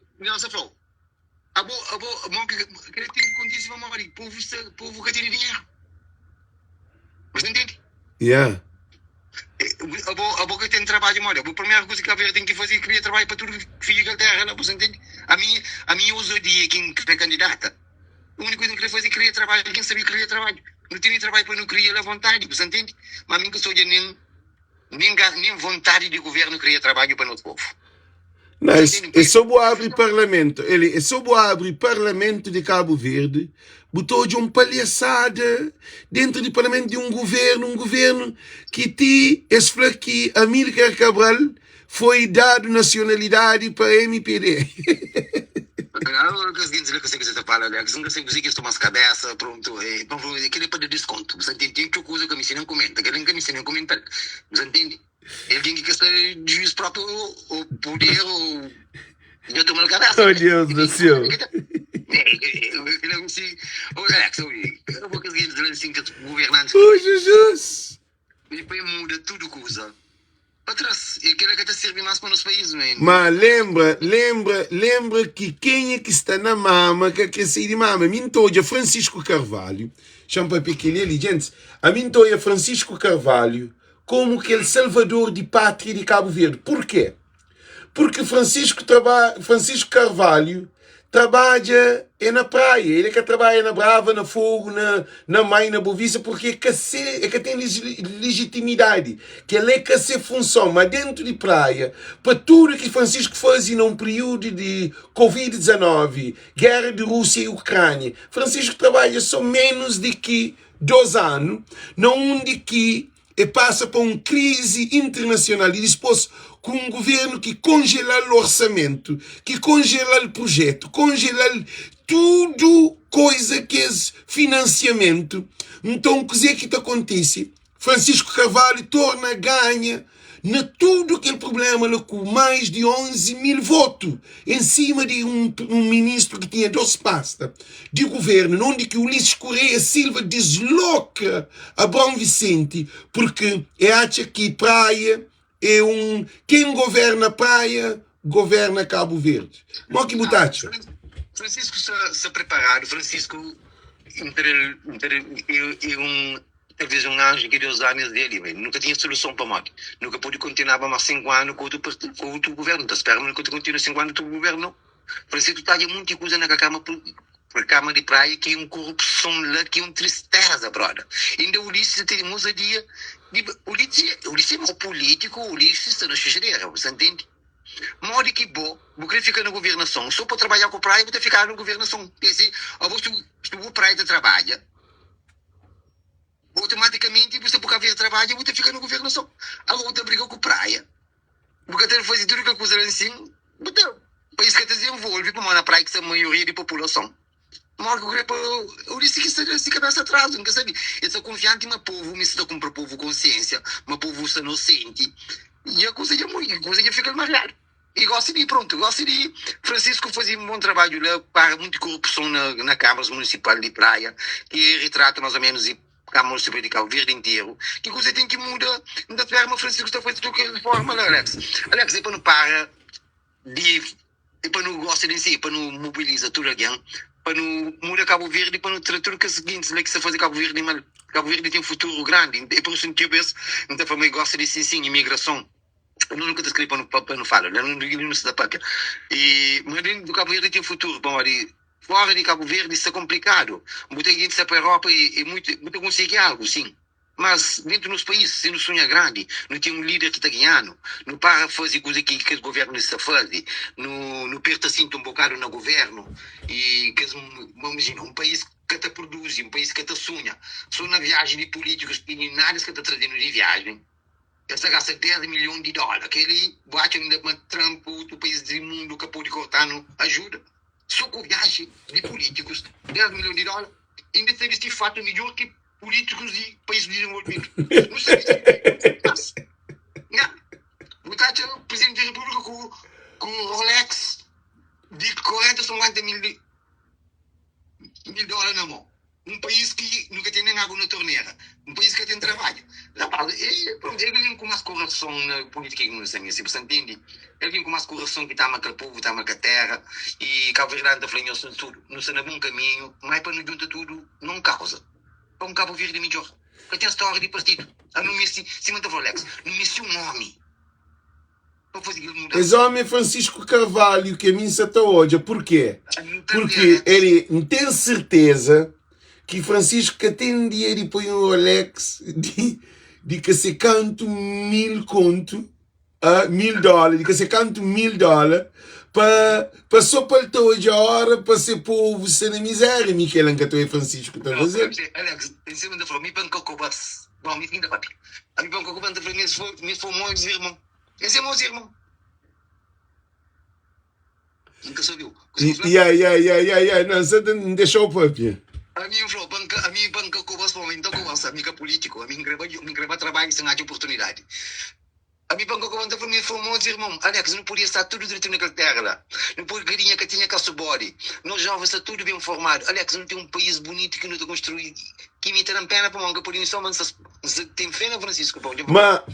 Speaker 3: Nen vontadi di guvernu kria trabadju pa nos povu.
Speaker 1: Não, é, é só bu abri parlamento. Ele, é só bu abri parlamento de Cabo Verde, bu ta odja um palhaçada dentro de parlamento de um governo que ti es fla que Amílcar Cabral foi dado nacionalidade pa MPD.
Speaker 3: Kes gentis la ka sabe kuzê ta fala Alex, N ka sabe kuzê ki es toma-s kabesa, prontu, e pa fla kel-li é pa da diskontu, bu sa ntende? Ten txeu kuza ka meste nen kumenta, kel-li N ka meste nen kumenta-l, bu sa ntende? É algen ki ka sta juiz propi ô puder ô dja toma-l kabesa.
Speaker 1: Oh Deus do céu!
Speaker 3: Alex, obi, kes gentis la sin, kes guvernantis.
Speaker 1: Oh Jesus!
Speaker 3: E pa e muda tudu kuza pa tras e kela ka ta sirbi mas pa nos pais man.
Speaker 1: Ma lenbra, lenbra, lenbra ki kenha ki sta na mama ka kre sai di mama. Mi N ta odja Francisco Carvalho, xa-m papia kel-li ali, djentis, ami N ta odja Francisco Carvalho komu kel salvador di pátria di Kabu Verdi. Purkê? Purki Francisco traba, Francisco Carvalho trabadja é na praia, ele ka trabadja na Brava, na Fogo, na, na Mai, na Bovista, porque é ka se, é ka tem legitimidade, kel é ka se função, mas dentro de praia, pa tudo que Francisco fazi num período de Covid-19, guerra de Rússia e Ucrânia, Francisco trabalha só menos de que 2 ano, na onde que E pasa pa un krizi internasional i dispôs ku un guvernu ki konjela-l orsamentu, ki konjela-l prujetu, konjela-l tudu koiza ki es finansiamentu. Nton kuzê ki ta kontise? Francisco Carvalho torna ganha na tudu kel prubléma la ku más di 11 mil votu en sima di un ministru ki tinha dos pasta di guvernu, na undi ki Ulisses Correia Silva disloka Abraão Vicente purki e atxa ki Praia é un ken governa Praia governa Kabu Verdi. Mo ki bu ta atxa?
Speaker 3: Francisco sta preparadu, Francisco inter é un Talvez un anju ki Deus da nes dia li, ma nu ka tinha soluson pamodi nu ka pode kontinuaba mas 5 anu ku otu parti ku otu guvernu. Ta spera ma nu ka ta kontinua 5 anu ku otu guvernu nau. Francisco tadja munti kuza na ka kama kama di praia ki un korupson la ki un tristeza broda. Inda Ulisses ta tene mozadia di Ulisses Ulisses é mau politiku Ulisses sta na xixadera bu sa ntende. Modi ki bo bu kre fika na guvernason so pa trabadja ku praia bu ta fika na guvernason. Abo si bu praia ta trabadja. Automaticamente bu sta bu ka ver trabadja bu ta fika na governason. Agora bu ta briga ku praia, bu ka ta fazi tudu kel kuza la nsin, bu ta pais ka ta desenvolve pamodi na praia ki sta maioria di populason. Modi ki bu kre pa Ulisses ki sta da si kabesa atrazu, N ka sabi. El sta konfianti ma povu misti ta kunpra povu konsiensia, ma povu sta nosenti. Dja kuza dja muri, kuza dja fika mariadu. E gosi di prontu, gosi di Francisco fazi un bon trabadju la, para munti korupson na na Kamaras Munisipal di Praia, ki ritrata mas o menus di Kamara Munisipal di Kabu Verdi interu. Ki kuza ten ki muda, N ta spera ma Francisco ta fazi tudu kel reforma la, Alex. Alex, e pa nu para di, e pa nu gosta di si, e pa nu mobiliza tudu algen, pa nu muda Kabu Verdi, pa nu tra tudu kes gentis la ki sta fazi Kabu Verdi mal. Kabu Verdi ten futuru grandi, e pur isu N txeu bes N ta fla ma e gosta di sin sin imigrason. Nu nunka ta skrebe pa nu pa nu fala, nu nu sta ta papia. E ma dentru di Kabu Verdi ten futuru, pamodi fora di Kabu Verdi sta konplikadu. Bu ta gentis sta pa Europa e muitu bu ta konsigi algu sin, mas dentru nos pais si nu sunha grandi, nu ten un lider ki ta guianu, nu para fazi kuza ki kes guvernu li sta fazi, nu nu perta sintu un bokadu na guvernu e kes imajina un pais ka ta produzi, un pais ka ta sunha, so na viaji di pulitikus ki nada es ka ta trazenu di viaji. Es ta gasta 10 milhon di dóla. Kel-li bu atxa inda ma Trump ku otu país di mundu ka pode korta-nu ajuda? So ku viaji di pulítikus, 10 milhon di dóla? Inda es ta bisti fatu midjór ki pulítikus di país dizenvolvidu. Nu sta bisti mas. Nha, bu ta atxa Prizidenti di Repúblika ku ku Rolex di 40, 50 mil di mil dóla na mon. Un país ki nu ka ten nen agu na tornera, un país ki ka ten trabadju. Rapaz, e prontu, e algen ku mas kurason na pulítika ki nu sta meste, bu sta ntende? E algen ku mas kurason ki ta ama kel povu, ta ama kel tera. I Kabu Verdi ta fla nhos tudu, nu sta na bon kaminhu, ma e pa nu djunta tudu na un kauza, pa un Kabu Verdi midjor. Ka ten stória di partidu. A nu meste, sima N ta fla Alex, nu meste un omi.
Speaker 1: Es omi é Francisco Carvalho ki ami N sa ta odja. Purkê? Purkê el N ten serteza ki Francisco ka ten dia di poi un Rolex di di ka se kantu mil kontu, ah, mil dóla, di ka se kantu mil dóla pa pa so pa el ta odja ora pa se povu sta na mizéria. Mi kela N ka ta odja Francisco ta faze-l.
Speaker 3: Alex, em cima da fala, mi pa N ka koba-s. Bom, mi finda papi. Ami pa N ka koba-s, N ta fla, mi es foi, mi es foi mos irmon. Es é meus irmão. Nunca sabiu.
Speaker 1: Ya, ya, ya, ya, ya. Não, você não deixou papia.
Speaker 3: A mim falou, banca, a mim banca cobas, bom, então cobas, a mim que político, a mim greba, mim greba trabalho sem haja oportunidade. A mim banca cobas, então falou, foi meus irmão, Alex, não podia estar tudo direito naquela terra lá. Não podia galinha que tinha caço bode. Nós jovens está tudo bem formado. Alex, não tem um país bonito que não está construído. Que me tá pena para mão, que por isso, mas Ten fé na Francisco Pau dja
Speaker 1: Ma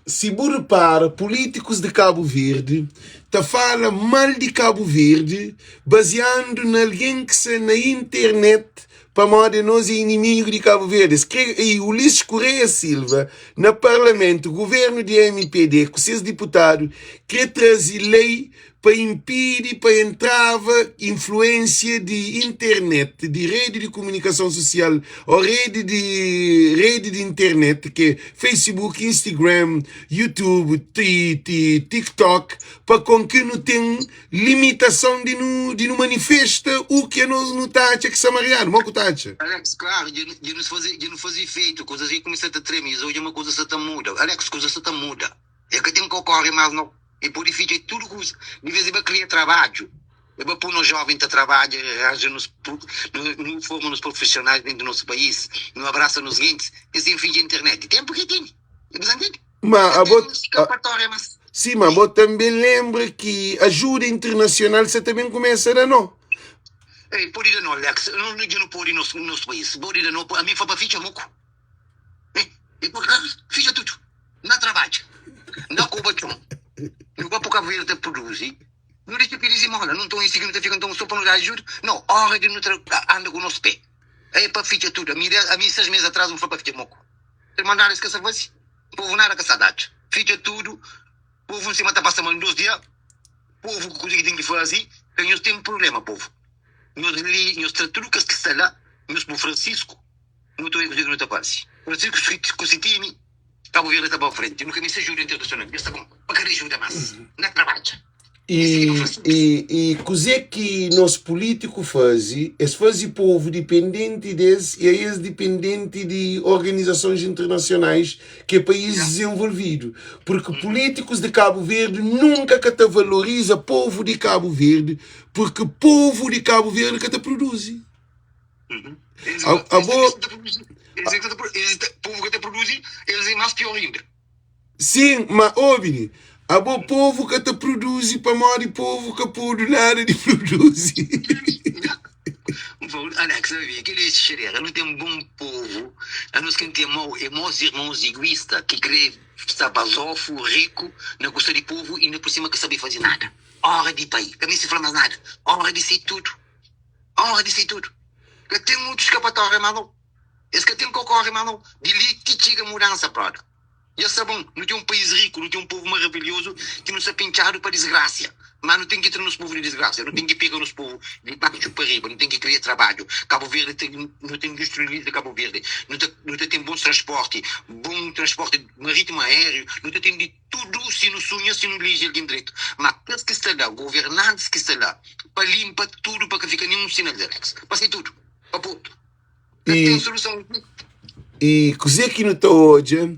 Speaker 1: si bu repara, políticos de Cabo Verde ta fala mal di Cabo Verde baseando na alguém ki sta na internet pamodi anos é inimigo di Cabo Verde. Es kre e Ulisses Correia Silva na parlamento, governo di MPD ku ses diputado kre traze lei pa inpidi pa entrava influênsia di internet, di redi di kumunikason susial ô redi di redi di internet ki é Facebook, Instagram, YouTube, TikTok pa kon ki nu ten limitason di nu di nu manifesta u ki anos nu ta atxa ki sta mariadu. Mo ku ta atxa?
Speaker 3: Alex, Klaru, dja dja nu faze dja nu faze ifeitu, kuzas dja kumesa ta treme, dja odja ma kuzas sa ta muda. Alex, kuzas sa ta muda. E ka ten ko kore mas nau. E pode fidja e tudu kuza. Di vez e ba kria trabadju, e ba pui nos joven ta trabadja, ranja nos nu forma nos profissionais dentru di nos pais, nu abrasa nos gentis, es ten fidja internet. Tempu ki tene. E bu sa ntende?
Speaker 1: Ma
Speaker 3: Ka
Speaker 1: abo
Speaker 3: ten skapatória mas.
Speaker 1: Si, ma bo tanbe lenbra ki ajuda internasional sa ta ben kumesa da no.
Speaker 3: Ei, pode da no, Alex. No, no, dja no pode nos, nos pais. Pode da no. Ami fa pa fitxa moku. Eh, e por fitxa tudu. Na trabadja, na koba txon, nu ba pa Kabu Verdi ta produzi, nu dexa pidi zimola, nu nton insi ki nu ta fika nton so pa nu da ajuda? No, ora di nu tra anda ku nos pe, e pa fitxa tudu. Ami ami 6 mes atras N fla pa fitxa moku, el mandadu es ka sa fasi, povu nada ka sa datxa, fitxa tudu, povu nsima ta pasa mal 2 dia, povu ku kuza ki ten ki fasi, ka nhos ten prublema povu, nhos li nhos tra tudu kes ki sta la, nhos pui Francisco, nu ta oia kuza ki nu ta fasi, Francisco ku si timi. Cabo Verde ta ba frente, nu ka meste ajuda internacional, dja sta bon, pa ka da ajuda mas, na trabadja.
Speaker 1: E, e, e kuzê ki nos pulítiku faze? Es faze povu dipendenti des i es dipendenti di organizasons internasionais ki é país dizenvolvidu. Purki pulítikus di Kabu Verdi nunka ka ta valoriza povu di Kabu Verdi, purki povu di Kabu Verdi ka ta produzi. Abo.
Speaker 3: Povu ka ta produzi, es é más pior inda.
Speaker 1: Sim, ma obi, abo povo ka ta produzi pamodi povo ka podu nada di produzi.
Speaker 3: Alex, sabe, kel xerera, nu ten bon povo, anos ki nu ten mau, é mos irmons iguista ki kre sta bazofu, riku, na kusta di povo, inda por sima ka sabe faze nada. Ora di pai, ka meste fla mas nada, ora di sai tudu, ora di sai tudu. Ka ten otu skapatória mas nau. Es ka ten kokore ma nau. Di li ti txiga mudansa broda. Dja sta bon, nu ten un país riku, nu ten un povu maravilhozu ki nu sta pintxadu pa disgrasia. Ma nu ten ki tra nos povu di disgrasia, nu ten ki pega nos povu di baxu pa riba, nu ten ki kria trabadju. Kabu Verdi ten, nu ten industrializa Kabu Verdi, nu ta nu ta ten bons transporti, bon transporti maritimu, aeriu, nu ta ten di tudu si nu sunha, si nu liji algen dretu. Ma kes ki sta la, governantis ki sta la pa limpa tudu pa ka fika ninhun sinal di Alex, pa sai tudu pa portu.
Speaker 1: E, e kuzê ki nu ta odja?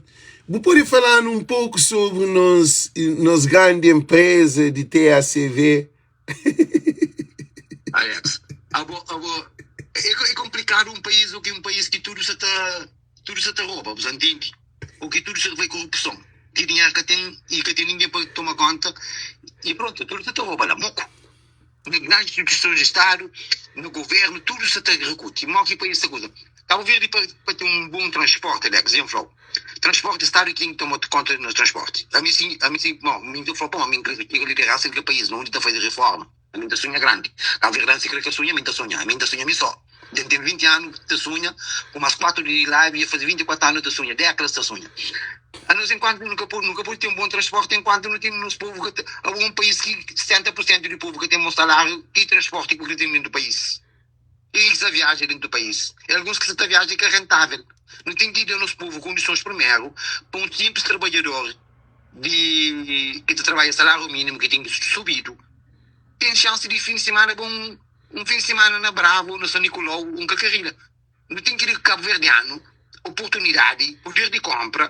Speaker 1: Bu pode fala-nu un poku sobri nos, nos grandi enpreza di TACV?
Speaker 3: Alex, abo, abo, é, é complicado um país, o que um país que tudo se tá, tudo se tá rouba, você entende? O que tudo se vai corrupção, que dinheiro que tem e que tem ninguém para tomar conta e pronto, tudo se tá rouba lá, moco. Na grandes instituisons di Stadu, na governu, tudu sa ta rikuti. Mo ki país ta kuza? Kabu Verdi pa pa ten un bon transporti, Alex, dja N fla-u. Transporti, Stadu ki ten ki toma konta di nos transporti. Ami si, ami si, bon, mi N ta fla, bon, ami N kre txiga lideransa di kel país, na undi ta faze riforma. Ami N ta sunha grandi. Kabu Verdianu si kre ka sunha, ami N ta sunha. Ami N ta sunha mi so. Dja N ten 20 anu ta sunha, ku mas 4 di live dja faze 24 anu ta sunha, dékadas ta sunha. Anos enkuantu nu ka pode, nu ka pode ten bon transporti enkuantu nu ten nos povu ka ta, abo un país ki 70 por sentu di povu ka ten bon saláriu, ki transporti ku ka ten dentu país? Kenha ki sa viaja dentu país? E alguns ki sa ta viaja ki ka rentável. Nu ten ki da nos povu kondisons primeru pa un simplis trabadjador di ki ta trabadja saláriu mínimu ki ten ki subidu ten xansi di fin di simana ba un Un fin di simana na Bravo, na San Nicolau, un ka karila. Nu ten ki da kabuverdianu oportunidadi, puder di konpra,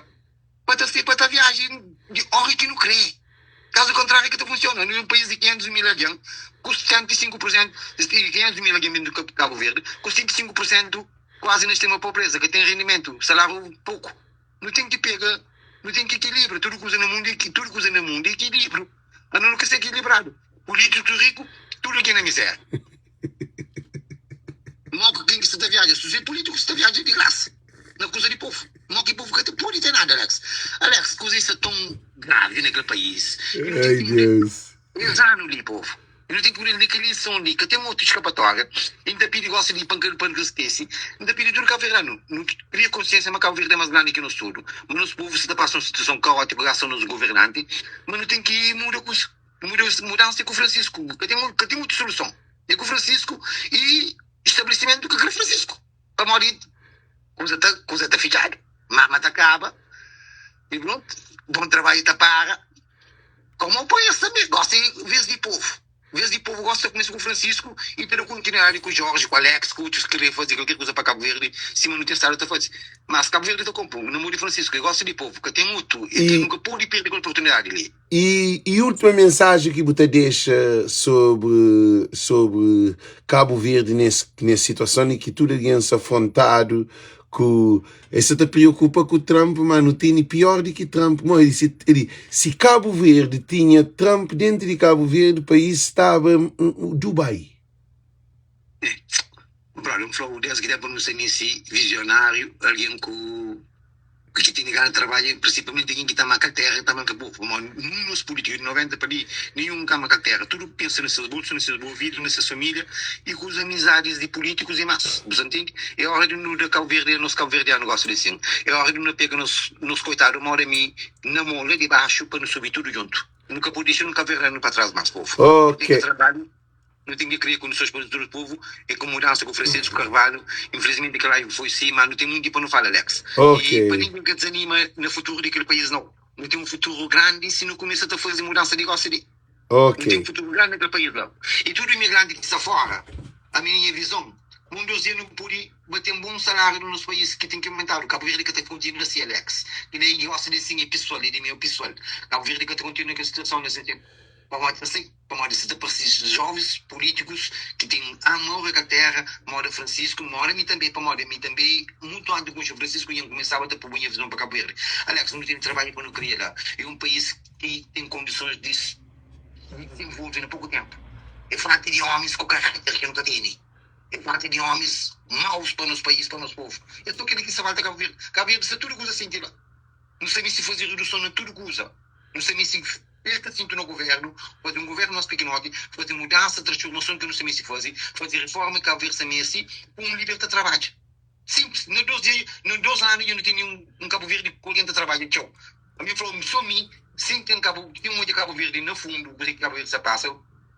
Speaker 3: pa ta sai pa ta viaja di ora ki nu kre. Kazu kontrariu ka ta funsiona. Nu é un país di 500 mil algen, ku 75 pur sentu, 500 mil algen dentu di Kabu Verdi, ku 75 pur sentu kuazi na extrema pobreza, ka ten rendimentu, salariu poku. Nu ten ki pega, nu ten ki ekilibra tudu kuza na mundu, tudu kuza na mundu é ekilibru. Ma nu ka sta ekilibradu. Polítiku riku, tudu algen na mizéria. Mo ki ken ki sta ta viaja? Si é polítiku sta ta viaja di grasa na kuza di povu. Mo ki povu ka ta pode ten nada, Alex. Alex, kuza i sta ton gravi na kel país. I nu ten
Speaker 1: Ai,
Speaker 3: ki muda
Speaker 1: Deus.
Speaker 3: es anu li, povu. I nu ten ki muda na kel ilison li. Ka ten otu skapatória. I N ta pidi gosi li pa N ka pa N ka skese. N ta pidi tudu kabuverdianu nu kria konsiensia ma Kabu Verdi é más grandi ki nos tudu. Ma nos povu sta ta pasa un situason kaótiku grasa a nos governanti. Ma nu ten ki muda kuza. Muda mudansa é ku Francisco. Ka ten ka ten otu soluson. É ku Francisco i establesimentu ka kre Francisco. Pamodi kuza ta kuza ta fitxadu, mama ta kaba i prontu. Bon trabadju ta para. Komo poi es tanbe gosta di ves di povu. Ves di povu gosta ta kumesa ku Francisco i ta da kontinuidadi ku Jorge, ku Alex, ku otus ki kre faze kalker kuza pa Kabu Verdi sima nu ten stadu ta faze. Mas Kabu Verdi ta konpo na mo di Francisco. E gosta di povu, ka ten otu. E
Speaker 1: I
Speaker 3: nu ka pode perde kel oportunidadi li.
Speaker 1: I, i última mensajen ki bu ta dexa sobri, sobri Kabu Verdi nes, nes situason i ki tudu algen sta afrontadu ku es sa ta preokupa ku Trump, ma nu tene pior di ki Trump. Mo, el si, el di, si Kabu Verdi tinha Trump dentru di Kabu Verdi, país staba Dubai.
Speaker 3: Brother, N fla-u, Deus ki da pa nu sta nisi vizionáriu, algen ku ki tene gana trabadja, prinsipalmenti algen ki ta ama kal téra, ta ama kal povu. Pamodi nun nos pulítiku di 90 pa li, ninhun ka ama kal téra. Tudu pensa na ses bolsu, na ses boa vida, na ses família i ku amizadis di pulítikus i más. Bu sta ntende? É óra di nu da Kauverdi, nos kauverdianu gosta di sin. É óra di nu pega nos nos koitadu moda mi na mon la di baxu pa nu subi tudu djuntu. Nu ka pode dexa un kauverdianu pa tras más, povu. Nu ten
Speaker 1: Ok.
Speaker 3: ki trabadja. Nu ten ki kria kondisons pa tudu povu e ku mudansa ku Francisco Carvalho. Infelizmenti kel live foi si, ma nu ten munti pa nu fala Alex.
Speaker 1: Ok.
Speaker 3: E pa ninguem ka desanima na futuru di kel país nau. Nu ten un futuru grandi si nu kumesa ta fazi mudansa di gosi li. Nu ten
Speaker 1: Ok.
Speaker 3: futuru grandi na kel país la. I tudu imigranti ki sta fora, ami na nha vizon, un dos dia nu pudi ba ten bon salariu na nos país ki ten ki aumentadu. Kabu Verdi ka ta kontinua si, Alex. Ki na gosi di sin é pesual, é di meu pesual. Kabu Verdi ka ta kontinua kel situason la sen ten. Pamodi ta sai? Pamodi sa ta parse jovens pulítikus ki ten amor a kel téra, moda Francisco, moda mi tanbe, pamodi ami tanbe mutu antis di konxe Francisco dja N kumesaba ta poba nha vizon pa Kabu Verdi. Alex, nu ten trabadju pa nu kria la. É un país ki ten kondisons di dizenvolve na poku ténpu. É falta di ómis ku karáter ki nu ka tene. É falta di ómis maus pa nos país, pa nos povu. É so kel-li ki sta falta Kabu Verdi. Kabu Verdi sta tudu kuza senti la. Nu sta meste faze reduson na tudu kuza. Nu sta meste perta sintu na guvernu, faze un guvernu mas pikinoti, faze mudansa, transformason ki nu sta meste faze, faze reforma ki Kabu Verdi sta meste, pa un lider ta trabadja. Sinplis. Na dos dia, na dos anu dja nu tene un Kabu Verdi ku algen ta trabadja txeu. Ami fla, so mi, sin ten Kabu, sin odja Kabu Verdi na fundu, kuze ki Kabu Verdi sta pasa,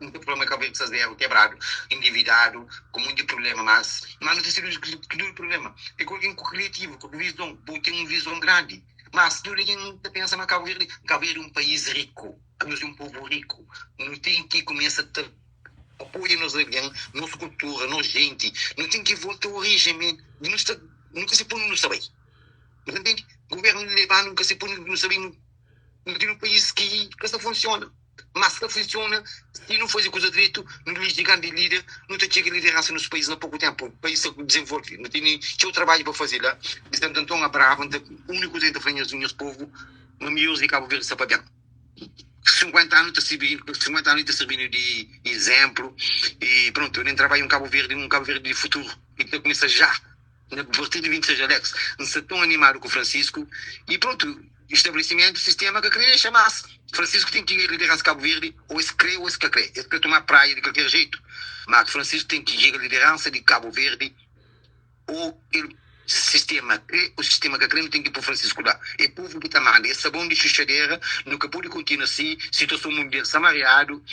Speaker 3: N ta fla ma Kabu Verdi sta zeru, kebradu, endividadu, ku monti prublema, mas mas nu ta sabi ki tudu prublema é ku algen ku kriativu, ku vizon, bu ten un vizon grandi. Mas tudu algen ta pensa ma Kabu Verdi, Kabu Verdi é un país riku, anos é un povu riku, nu ten ki kumesa ta apoia nos algen, nos kultura, nos jenti, nu ten ki volta orijen men, nu sta, nu ka sabi pa undi nu sta bai, bu ta ntende? Guvernu leba-nu, nu ka sabi pa undi nu sta bai, nu ten un país ki ka sta funsiona. Mas ka funsiona si nu faze kuza dretu, nu liji grandi lider, nu ta txiga lideransa nos país na poku tempu, país ta dizenvolve. Nu tene txeu trabadju pa faze la. Di Santu Anton a Brava, N ta uniku kuza ki N ta fla nhos, nhos povu, ma mios di Kabu Verdi sta pa ben. 50 anu ta sirbi, 50 anu ta sirbinu di izemplu i prontu, nu trabadja un Kabu Verdi, un Kabu Verdi di futuru ki ta kumesa ja. Na partir di 26 Alex, N sta ton animadu ku Francisco i prontu, establesimentu, sistema ka kre dexa mas. Francisco ten ki lideransa Kabu Verdi, o es kre o es ka kre. Es kre toma praia di kalker jeito, ma Francisco ten ki jega lideransa di Kabu Verdi o kel sistema kre o sistema ka kre, nu ten ki po Francisco la. E povu ki ta manda, e sabon di xuxadera, nu ka podi kontinua si, situason mundial sta mariadu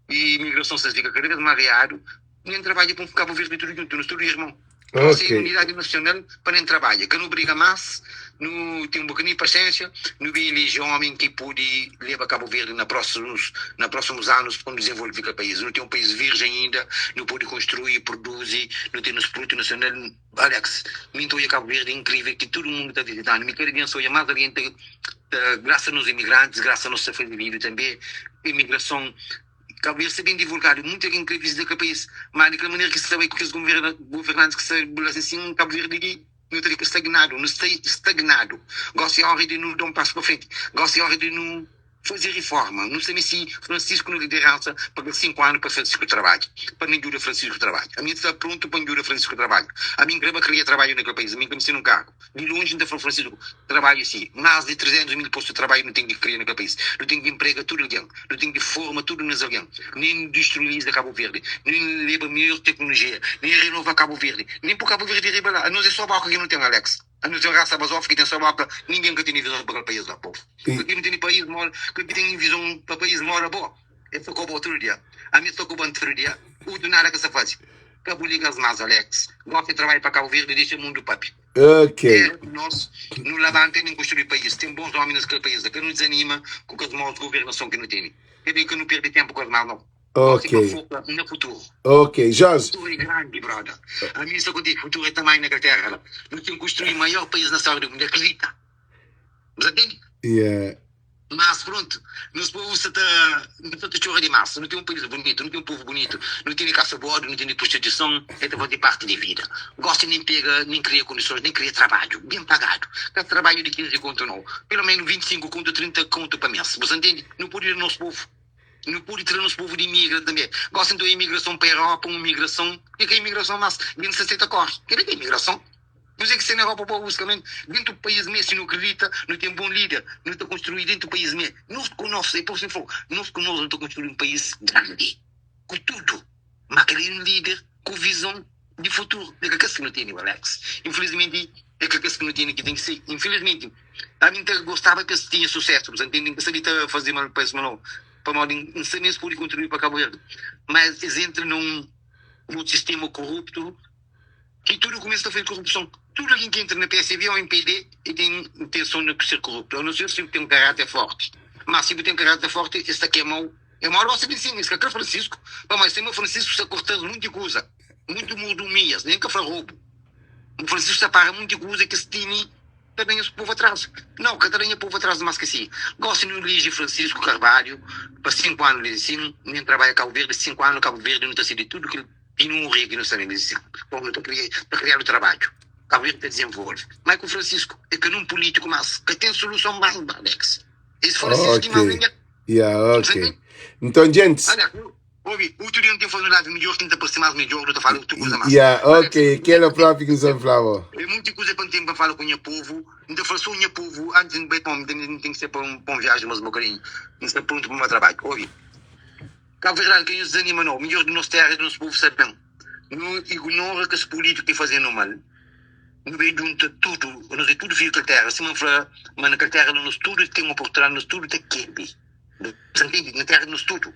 Speaker 3: i imigrason sta fika kada bes mariadu. Nen trabadja pa un Kabu Verdi tudu djuntu, nos tudu irmon. Nos é
Speaker 1: Ok.
Speaker 3: unidadi nasional pa nen trabadja. Ka nu briga mas, nu ten un bokadinhu di pasiensia, nu ben ileji omi ki pudi leba Kabu Verdi na prosimus na prosimus anus pa nu dizenvolvi kel pais. Nu ten un pais virjen inda, nu pudi konstrui, produzi, nu ten nos produtu nasional. Alex, mi nta odja Kabu Verdi inkrivel ki tudu mundu ta vizitanu. Mi kada dia nsa odja mas algen ta ta grasa nos imigrantis, grasa nos ta fazi vidiu tanbe, imigrason. Kabu Verdi sta ben divulgadu, munti algen kre vizita kel país, má di kel manera ki sta bai ku kes governantis ki sta bula sin, Kabu Verdi li nu ta fika stagnadu, nu sta stagnadu. Gosi é ora di nu da un pasu pa frenti, gosi é ora di nu faze riforma. Nu sta meste Francisco na lideransa pa kel 5 anu pa Francisco trabadja, pa nu djuda Francisco trabadja. Ami N sta prontu pa N djuda Francisco trabadja. Ami N kre ba kria trabadju na kel país, ami N ka meste nun kargu. Di lonji N ta fla Francisco, trabadju si, más di 300 mil postu di trabadju nu ten ki kria na kel país. Nu ten ki nprega tudu algen, nu ten ki forma tudu nos algen, nen industrializa Kabu Verdi, nen leba midjor teknolojia, nen renova Kabu Verdi, nen poi Kabu Verdi riba la. Anos é só boka ki nu ten, Alex. Anos é un rasa bazof ki ten só boka, ningen ka tene vizon pa kel país la, povu. Kel ki nu tene país mora, kel ki ten vizon pa país mora bo. El sta ku bo tudu dia, ami sta ku bo tudu dia, utu nada ka sta faze. Ka bu liga-s más, Alex. Gosi trabadja pa Kabu Verdi, dexa mundu papia.
Speaker 1: Ok.
Speaker 3: Terra di nos, nu labanta i nu konstrui país. Ten bons omi nes kel país la. Ka nu dizanima ku kes maus governason ki nu tene. Pabia ka nu perde tempu ku es mal nau. Gosi pa
Speaker 1: Ok.
Speaker 3: foka na futuru.
Speaker 1: Ok. Jorge.
Speaker 3: Futuru é grandi, broda. Ami N sta kontigu, futuru é tamanhu na kel terra la. Nu ten konstrui maior país na stória di mundu. Akredita. Bu sa ntende?
Speaker 1: Yeah.
Speaker 3: Mas prontu, nos povu sa ta, nu sa ta txora dimás. Nu ten un país bunitu, nu ten un povu bunitu, nu tene kasa bordu, nu tene prostituison, e ta faze parti di vida. Gosi nen pega, nen kria kondisons, nen kria trabadju ben pagadu. Ka trabadju di 15 kontu nau, pelo menu 25 kontu, 30 kontu pa mes. Bu sa ntende? Nu pode da nos povu, nu pode tra nos povu di imigra tanbe. Gosi nton imigrason pa Europa, un imigrason ki ka imigrason mas, jintis sa seta kori. Kila ki é imigrason. Kuzê ki sta na Europa pa buska men dentu país mé si nu kridita nu ten bon lider nu ta konstrui dentu país mé nos ku nos e por si fla nos ku nos nu ta konstrui un país grandi ku tudu ma kel é un lider ku vizon di futuru é ka kes ki nu tene Alex infilismenti é ka kes ki nu tene ki ten ki ser infilismenti ami n ta gostaba pa es tinha susesu bu sa ntende n ka sabi ta faze mal pa es ma no pamodi n sabi ma es pode kontribui pa Kabu Verdi ma es entra na un sistema koruptu. Ki tudu kumesa ta faze korupson. Tudu algen ki entra na PSB ô mpd e ten intenson na ser koruptu, a no ser si bu ten un karáter forti. Má si bu ten karáter forti, es ta kema-u. E mora gosi di sin, es ka kre Francisco, pamodi sima Francisco sta korta-s munti kuza, munti murdumias, nen ka fla robu. Ma Francisco sta para munti kuza ki es tini ta da nhos povu atrazu. Nau, ka ta da nha povu atrazu mas ki si. Gosi nu iliji Francisco Carvalho pa 5 anu li di sin, nen trabadja Cabo Verde 5 anu, Cabo Verde nu ta sidi tudu kil pinuria ki nu sta nel li di sin, pamodi nu ta kria, ta kriadu trabadju, Cabo Verde ta dizenvolve. Ma ku Francisco e ka nun pulitiku mas ka ten suluson mas Alex. Es Francisco ki
Speaker 1: Ok.
Speaker 3: mas ningen.
Speaker 1: Yeah,
Speaker 3: Você
Speaker 1: ok.
Speaker 3: entende?
Speaker 1: Então, gente,
Speaker 3: Olha, ouve, outro dia não tem fazer um live melhor, quem tá por cima mais melhor, não tá falando outra coisa mais.
Speaker 1: yeah,
Speaker 3: Olha,
Speaker 1: ok. Aquela própria que nos falou.
Speaker 3: é muita coisa para tempo para falar com o meu povo. Não tá falando só o meu povo, antes de bem, tem, tem que ser para um viagem, mas um bocadinho. Não está pronto para o meu trabalho. Ouve, Cabo Verde, quem nos desanima não, melhor do nosso terra e do nosso povo sabe bem. Não ignora que os políticos que fazem no mal. Não vem junta tudo, nós é tudo filho da terra. Se não falar, mas naquela terra nós tudo tem uma oportunidade, nós tudo tem que Você entende? Na terra nós tudo.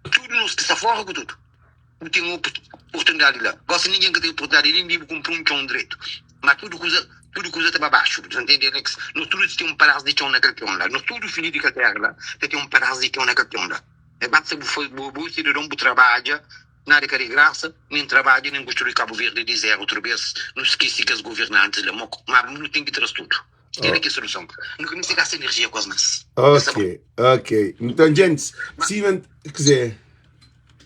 Speaker 3: Tudo nós que está fora com tudo. Não tem uma oportunidade lá. Gosta ninguém que tem oportunidade, nem vive com um chão direito. Mas tudo coisa está para baixo. Você entende, Alex? Nós tudo tem um pedaço de chão naquele chão lá. Nós tudo filho de terra lá, tem um pedaço de chão naquele chão lá. É basta você cidadão que trabalha, nada que de graça, nem trabalha, nem construir Cabo Verde de zero outra vez. Não esquece que os governantes lá, mas não tem que trazer tudo. Tem
Speaker 1: Oh.
Speaker 3: que solução. Não comecei a gastar energia com as massas.
Speaker 1: Ok, ok. Então, gente, se não quiser.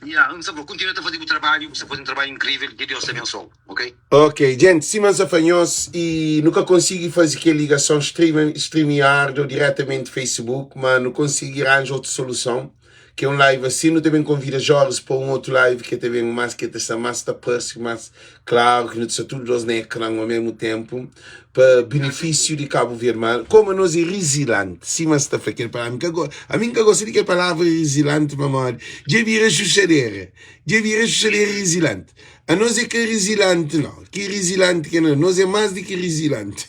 Speaker 3: Yeah, não vou continuar a fazer o trabalho, você faz um trabalho incrível, que Deus te abençoe, ok?
Speaker 1: Ok, gente, Simon Safanhos e nunca consegui fazer aquela ligação StreamYard ou diretamente Facebook, mas não consegui arranjar outra solução, que é um live assim, não também convida Jorge para um outro live que é também mais que está mais está próximo, mais claro, que não está tudo dois no ecrã ao mesmo tempo, para benefício de Cabo Verde, mas como nós é resiliente, Simon está a falar para mim, que agora, a mim que gosto de que palavra resiliente, mamãe, já vira chuchadeira, já vira chuchadeira resiliente. A nós é que é resiliente, não. Que resiliente que não. Nós é mais do que resiliente.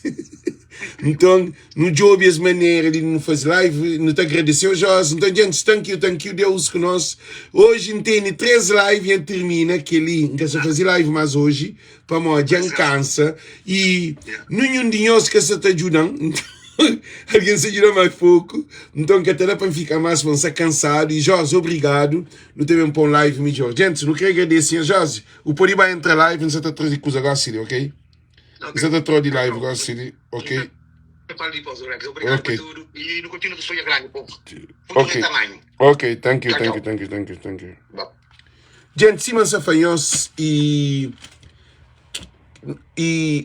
Speaker 1: Então, no job as maneiras de não fazer live, não te agradeceu, Jorge. Então, gente, thank you, thank you, Deus com nós. Hoje tem três lives e termina, que ele não quer fazer live mais hoje, para mim, já cansa. E nenhum de nós que se está ajudando. Alguém se ajuda mais pouco. Então, que até dá para ficar mais, vão ser cansado. E Jorge, obrigado. Não teve um live melhor. Gente, não quero agradecer, Jorge. O Podi vai entrar live, não se está trazendo coisa agora, ok?
Speaker 3: Ok.
Speaker 1: Você está trazendo live agora, ok?
Speaker 3: Eu falo depois, Alex. Obrigado
Speaker 1: Ok.
Speaker 3: por tudo. E não continua a sonhar grande, pô. Futuro
Speaker 1: Ok.
Speaker 3: é tamanho.
Speaker 1: Ok, thank you,
Speaker 3: Tchau,
Speaker 1: thank you,
Speaker 3: tchau.
Speaker 1: thank you, thank you, thank you.
Speaker 3: Bom.
Speaker 1: Gente, Simon Safanhos e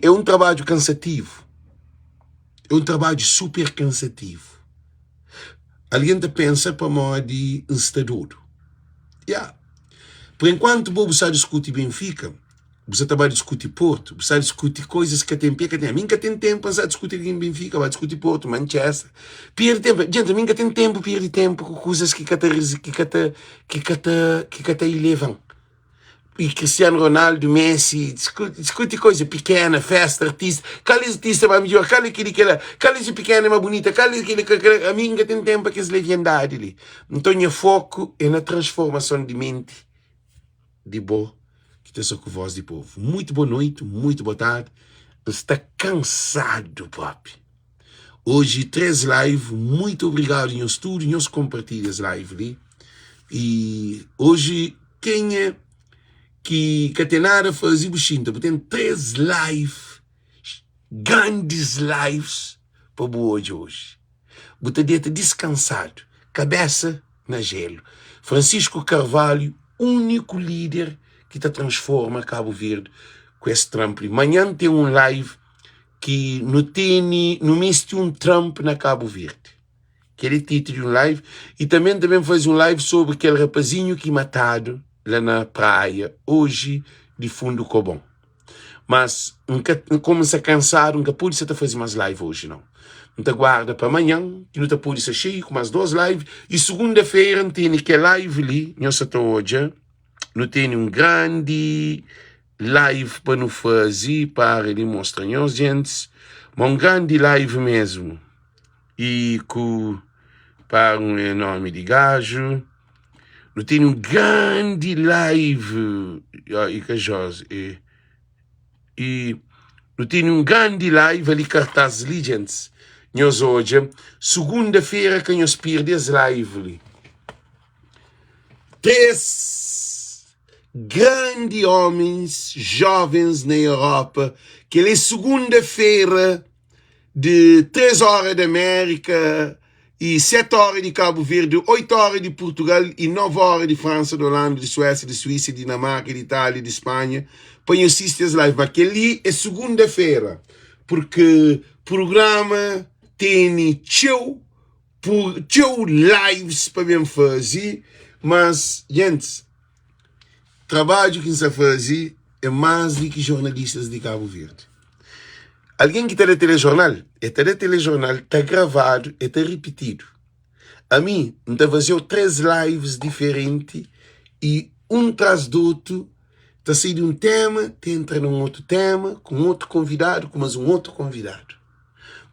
Speaker 1: é um trabalho cansativo. É um trabalho super cansativo. Alguém te pensa para modo de instador. Yeah. Por enquanto, vou buscar discutir Benfica, você trabalha discutir Porto, você discutir coisas que tem que tem. A mim que tem tempo para discutir em Benfica, vai discutir Porto, Manchester. Perde tempo. Gente, a mim que tem tempo, perde tempo com coisas que que que que que que que te levam. E Cristiano Ronaldo, Messi, discute, discute coisa pequena, festa, artista. Qual é artista mais melhor? Qual é aquele que ela, qual é pequena mais bonita? Qual é aquele que a mim que tem tempo que leviandade ali. Então, meu foco é na transformação de mente de boa, que tem só com voz de povo. Muito boa noite, muito boa tarde. Está cansado, papi. Hoje, três live. Muito obrigado, nhos tudo, nhos compartilha as live ali. E hoje, quem é que tem nada a fazer, buchinta, porque tem três live, grandes lives para boa hoje hoje. Bota dentro descansado, cabeça na gelo. Francisco Carvalho, único líder que te transforma Cabo Verde com esse Trump. Manhã tem um live que não tem, não existe um Trump na Cabo Verde. Aquele título de um live. E também faz um live sobre aquele rapazinho que matado lá na praia, hoje, de Fundo Cobom. Mas, nunca, como se cansado, nunca pude ser fazer mais live hoje, não. Não guarda para amanhã, que não pode ser cheio, com mais duas lives. E segunda-feira, não tem que live ali, não sei hoje, não tem um grande live para não fazer, para ele mostrar aos gente, mas um grande live mesmo. E com, para um nome de gajo, não tem um grande live, e que Jorge, e não tem um grande live ali cartaz ali, gente. Nós hoje, segunda-feira que nós perdemos live ali. 3 grandi homens jovens na Europa. Kel é segunda-fera de 3 hora de América e 7 hora de Cabo Verde, 8 hora de Portugal e 9 hora de França, de Holanda, de Suécia, de Suíça, de Dinamarca, de Itália, de Espanha, pa nho sisti es live. Ma kel-li é segunda-fera, porque programa tene txeu por txeu lives pa ben faze, mas gentis, trabadju ki N sa faze é más di ki jornalistas di Cabo Verde. Algen ki ta da telejornal, e ta da telejornal, ta gravadu, e ta ripitidu. Ami, N ta fazeu 3 lives diferenti i un tras di otu, ta sai di un tema, ta entra na un otu tema, ku un otu konvidadu, ku mas un otu konvidadu.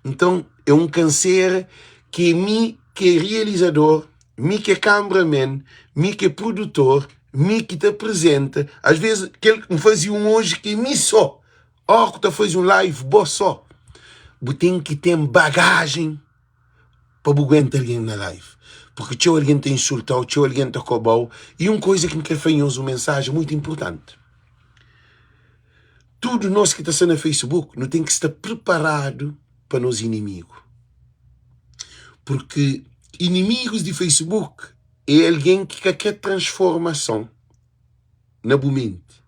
Speaker 1: Nton, é un kansera ki é mi ki é realizador, mi ki é cameraman, mi ki é produtor, mi ki ta apresenta. Às vezes, kel N faze un oji ki é mi só. Óras ku ta faze un live bo só, bu ten ki ten bagajen pa bu aguenta algen na live. Porque txeu algen ta insulta-u, txeu algen ta koba-u. I un koza ki N kre fla nhos, un mensajen mutu inportanti. Tudu nos ki ta sta na Facebook, nu ten ki sta priparadu pa nos inimigu. Porque inimigus di Facebook é algen ki ka kre transformason na bu menti,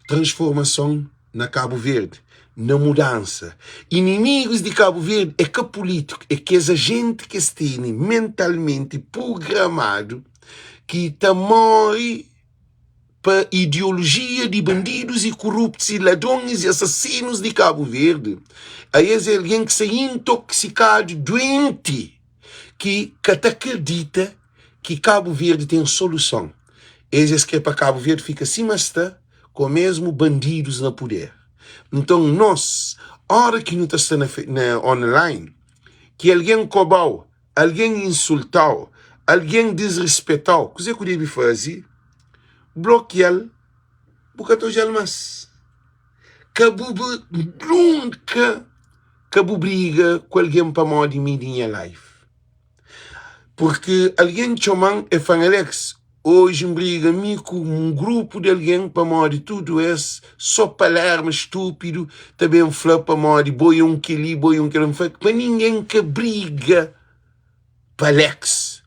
Speaker 1: transformason na Kabu Verdi, na mudansa. Inimigus di Kabu Verdi é ka pulítiku, é kes ajenti ki es tene mentalmenti prugramadu ki ta móre pa ideolojia di bandidus i kuruptus i ladronis i asasinus di Kabu Verdi. A es é algen ki sta intoksikadu, duenti, ki ka ta kridita ki Kabu Verdi ten soluson. Es es kre pa Kabu Verdi fika sima sta, ku mesmu bandidus na puder. Nton nos, ora ki nu ta sta na na online, ki algen koba-u, algen insulta-u, algen disrispeta-u, kuzê ku debe faze? Blokia-l, bu ka ta odja-l más. Ka bu nunka ka bu briga ku algen pamodi mi di nha live. Purki algen txoma-m e fla-m, Alex, oji N briga mi ku un grupu di algen pamodi tudu es so palerma stúpidu ta ben fla pamodi bo é un kel-li, bo é un kel-la. N fla pa ningen ka briga pa Alex.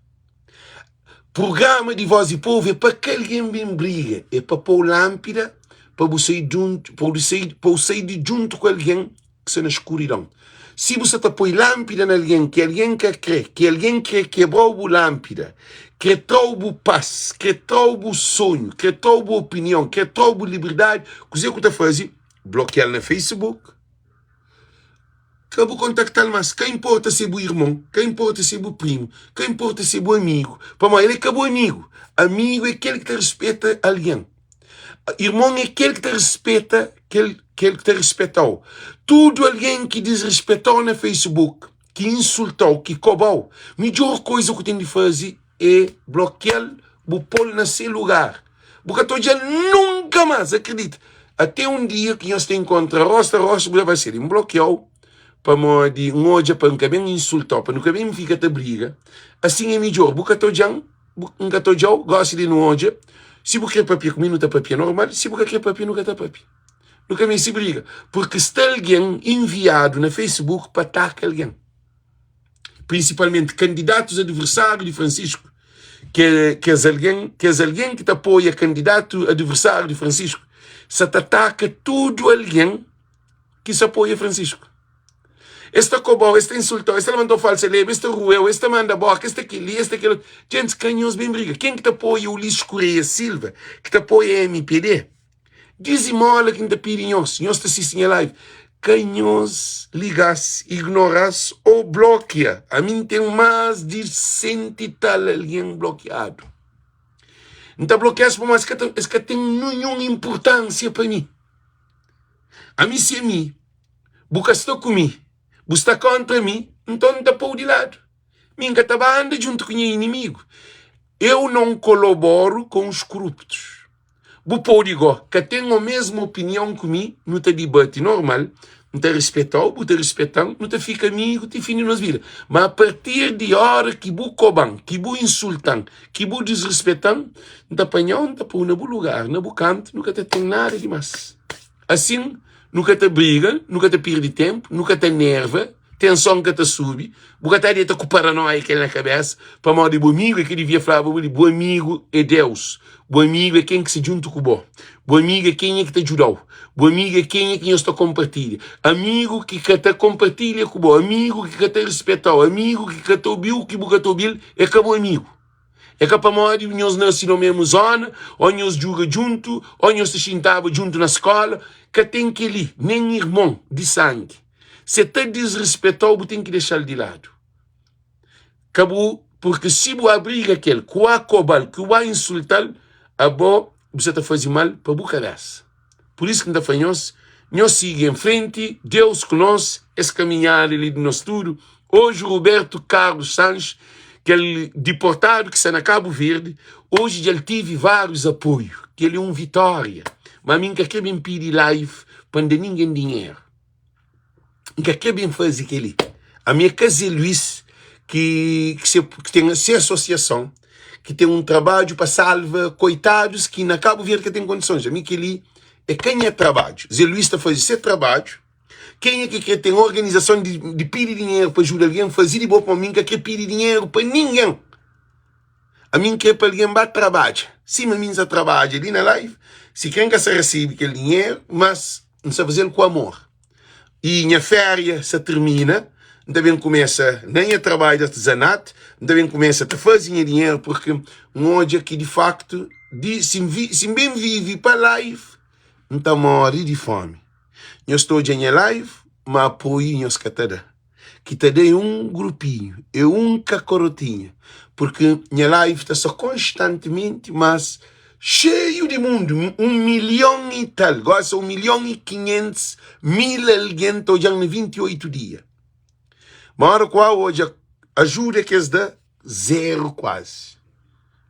Speaker 1: Prugrama di Voz di Povu é pa ka algen ben briga, é pa pô-u lánpida pa bu sai djuntu, pa bu sai, pa bu sai di djuntu ku algen ki sta na skuridon. Si bu sta ta poi lánpida na algen ki algen ka krê, ki algen krê kebra-u bu lánpida, krê tra-u bu pas, krê tra-u bu sonhu, krê tra-u bu opinion, krê tra-u bu liberdadi, kuzê ku ta faze? Blokia-l na Facebook, ka bu kontakta-l más. Ka inporta si é bu irmon, ka inporta si é bu primu, ka inporta si é bu amigu, pamodi el é ka bu amigu. Amigu é kel ki ta ruspeta algen. Irmon é kel ki ta rispeta kel kel ki ta rispeta-u. Tudu algen ki disrispeta-u na Facebook, ki insulta-u, ki koba-u, midjór kuza ku ten di faze é blokia-l, bu pô-l na se lugar. Bu ka ta odja-l nunka más, akridita. Até un dia ki nhos ta inkontra róstu a róstu, bu ta fla, N blokia-u pamodi N odja pa N ka ben insulta-u, pa nu ka ben fika ta briga. Asin é midjór, bu ka ta odja-m. N ka ta odja-u, gósi li nu odja. Si bu krê pâpia ku mi, nu ta pâpia normal. Si bu ka krê pâpia, nu ka ta pâpia. Nu ka meste briga. Purki sta algen enviadu na Facebook pa ataka algen. Prinsipalmenti kandidatus adversáriu di Francisco, ke kes algen, kes algen ki ta apoia kandidatu adversáriu di Francisco, sa ta ataka tudu algen ki sa apoia Francisco. Es ta koba-u, es ta insulta-u, es ta labanta-u falsa leba, es ta rue-u, es ta manda boka, es ta kel-li, es ta kel-otu. Gentis, ka nhos ben briga. Ken ki ta apoia Ulisses Correia Silva, ki ta apoia MPD, dizimola ki N ta pidi nhos, nhos ta sisti nha live, ka nhos liga-s, ignora-s ô blokia. Ami N ten más di 100 i tal algen blokiadu. N ta blokia-s pamodi es ka ta, es ka ten ninhun inpurtánsia pa mi. Ami si é mi. Bu ka sta ku mi, bu sta kóntra mi, nton N ta pô-u di ladu. Mi N ka ta ba anda djuntu ku nha inimigu. Eu não coloboro com os corruptos. Bu pode gó ka ten omesmu opinion ku mi, nu ta dibati normal. N ta rispeta-u, bu ta rispeta-m, nu ta fika amigu ti fin di nos vida. Má apartir di óra ki bu koba-m, ki bu insulta-m, ki bu disrispeta-m, N ta panha-u, N ta pô-u na bu lugar, na bu kantu, nu ka ta ten nada di más. Asin, nu ka ta briga, nu ka ta pirdi ténpu, nu ka ta nerva, tenson ka ta subi, bu ka ta deta ku paranóia kel na kabésa, pamodi bu amigu é ki devia flaba bu li, bu amigu é Deus, bu amigu é ken ki sta djuntu ku bo, bu amigu é kenha ki ta djuda-u, bu amigu é kenha ki nhos ta konpartilha. Amigu ki ka ta konpartilha ku bo, amigu ki ka ta rispeta-u, amigu ki ka ta obi-u ki bu ka ta obi-l, é ka bu amigu. É ka pamodi nhos nase na mésmu zóna, ô nhos djuga djuntu, ô nhos ta xintaba djuntu na skóla. Ka ten kel-li, nen irmon di sangi. Si el ta disrispeta-u, bu ten ki dexa-l di ladu. Ka bu, purki si bu abriga kel ku a koba-l, ku a insulta-l, abo bu sa ta faze mal pa bu kabésa. Pur isu ki N ta fla nhos, nhos sigi en frenti, Deus ku nos, es kaminhada li di nos tudu. Oji Roberto Carlos Sanches, kel diportadu ki sta na Kabu Verdi, oji dja el tive várius apoiu, kel é un vitória. Ma mi N ka kre ben pidi live pa N da ningen dinheru. N ka kre ben faze kel-li. Ami é ka Zé Luís ki, ki, se, ki ten se asosiason, ki ten un trabadju pa salva koitadus ki na Kabu Verdi ka ten kondisons. Ami kel-li é ka nha trabadju. Zé Luís ta faze se trabadju. Kenha ki kre ten organizason di, di pidi dinheru pa ajuda algen, faze di bo pa mi. N ka kre pidi dinheru pa ningen. Ami N kre pa algen ba trabadja sima mi N sa trabadja li na live. Si kre N ka sa resebe kel dinheru, mas N sa faze-l ku amor. I nha féria sa tirmina, N ta ben kumesa na nha trabadju di artizanatu, N ta ben kumesa ta faze nha dinheru purki N odja ki di faktu di si N vi si N ben vive pa live N ta móre di fómi. Nhos ta odja nha live, ma apoiu nhos ka ta da. Ki ta da é un grupinhu, é un kakorotinha, purki nha live ta sta konstantimenti, mas xeiu di mundu, un milhon i tal, gosi un milhon i 500 mil algen ta odja-m na 28 dia. Ma ora ku a odja ajuda ki es da, zeru kuazi.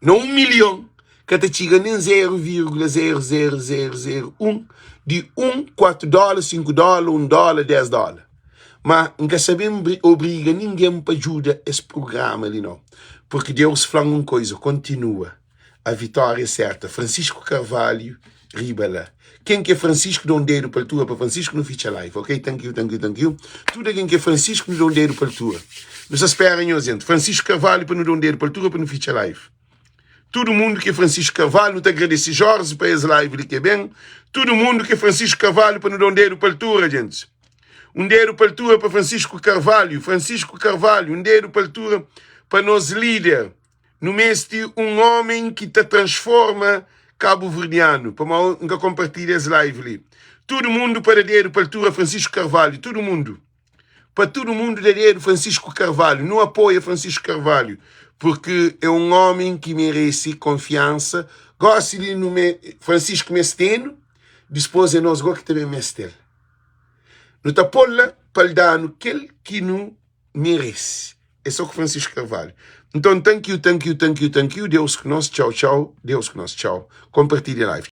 Speaker 1: Na un milhon ka ta txiga nen 0,00001 di un, 4 dóla, 5 dóla, 1 dóla, 10 dóla. Ma N ka sa ben obriga ningen pa djuda es prugrama li nau. Purki Deus fla-m un koiza, kontinua, a vitória é serta. Francisco Carvalho riba la. Ken ki é Francisco da un dedu pa altura pa Francisco nu fitxa live, ok? Thank you, thank you, thank you. Tudu algen ki é Francisco nu da un dedu pa altura. Nu sta spera nhos dentro. Francisco Carvalho pa nu da un dedu pa altura pa nu fitxa live. Tudu mundu ki é Francisco Carvalho nu ta agradese Jorge pa es live li ki é ben. Tudu mundu ki é Francisco Carvalho pa nu da un dedu pa altura, gente. Un dedu pa altura pa Francisco Carvalho, Francisco Carvalho, un dedu pa altura pa nos líder. Nu meste un omen ki ta transforma kabuverdianu. Pamodi N ka konpartilha es live li. Tudu mundu pa da dedu pa altura Francisco Carvalho. Tudu mundu. Pa tudu mundu da dedu Francisco Carvalho. Nu apoia Francisco Carvalho porque é un omen ki merese konfiansa. Gosi li nu me Francisco meste-nu, dispôs é nos go ki ta ben meste-l. Nu ta pô-l la pa el da-nu kel ki nu merese. É só ku Francisco Carvalho. Nton, thank you, thank you, thank you, thank you. Deus ku nos. Tchau, tchau. Deus ku nos. Tchau. Compartilha live.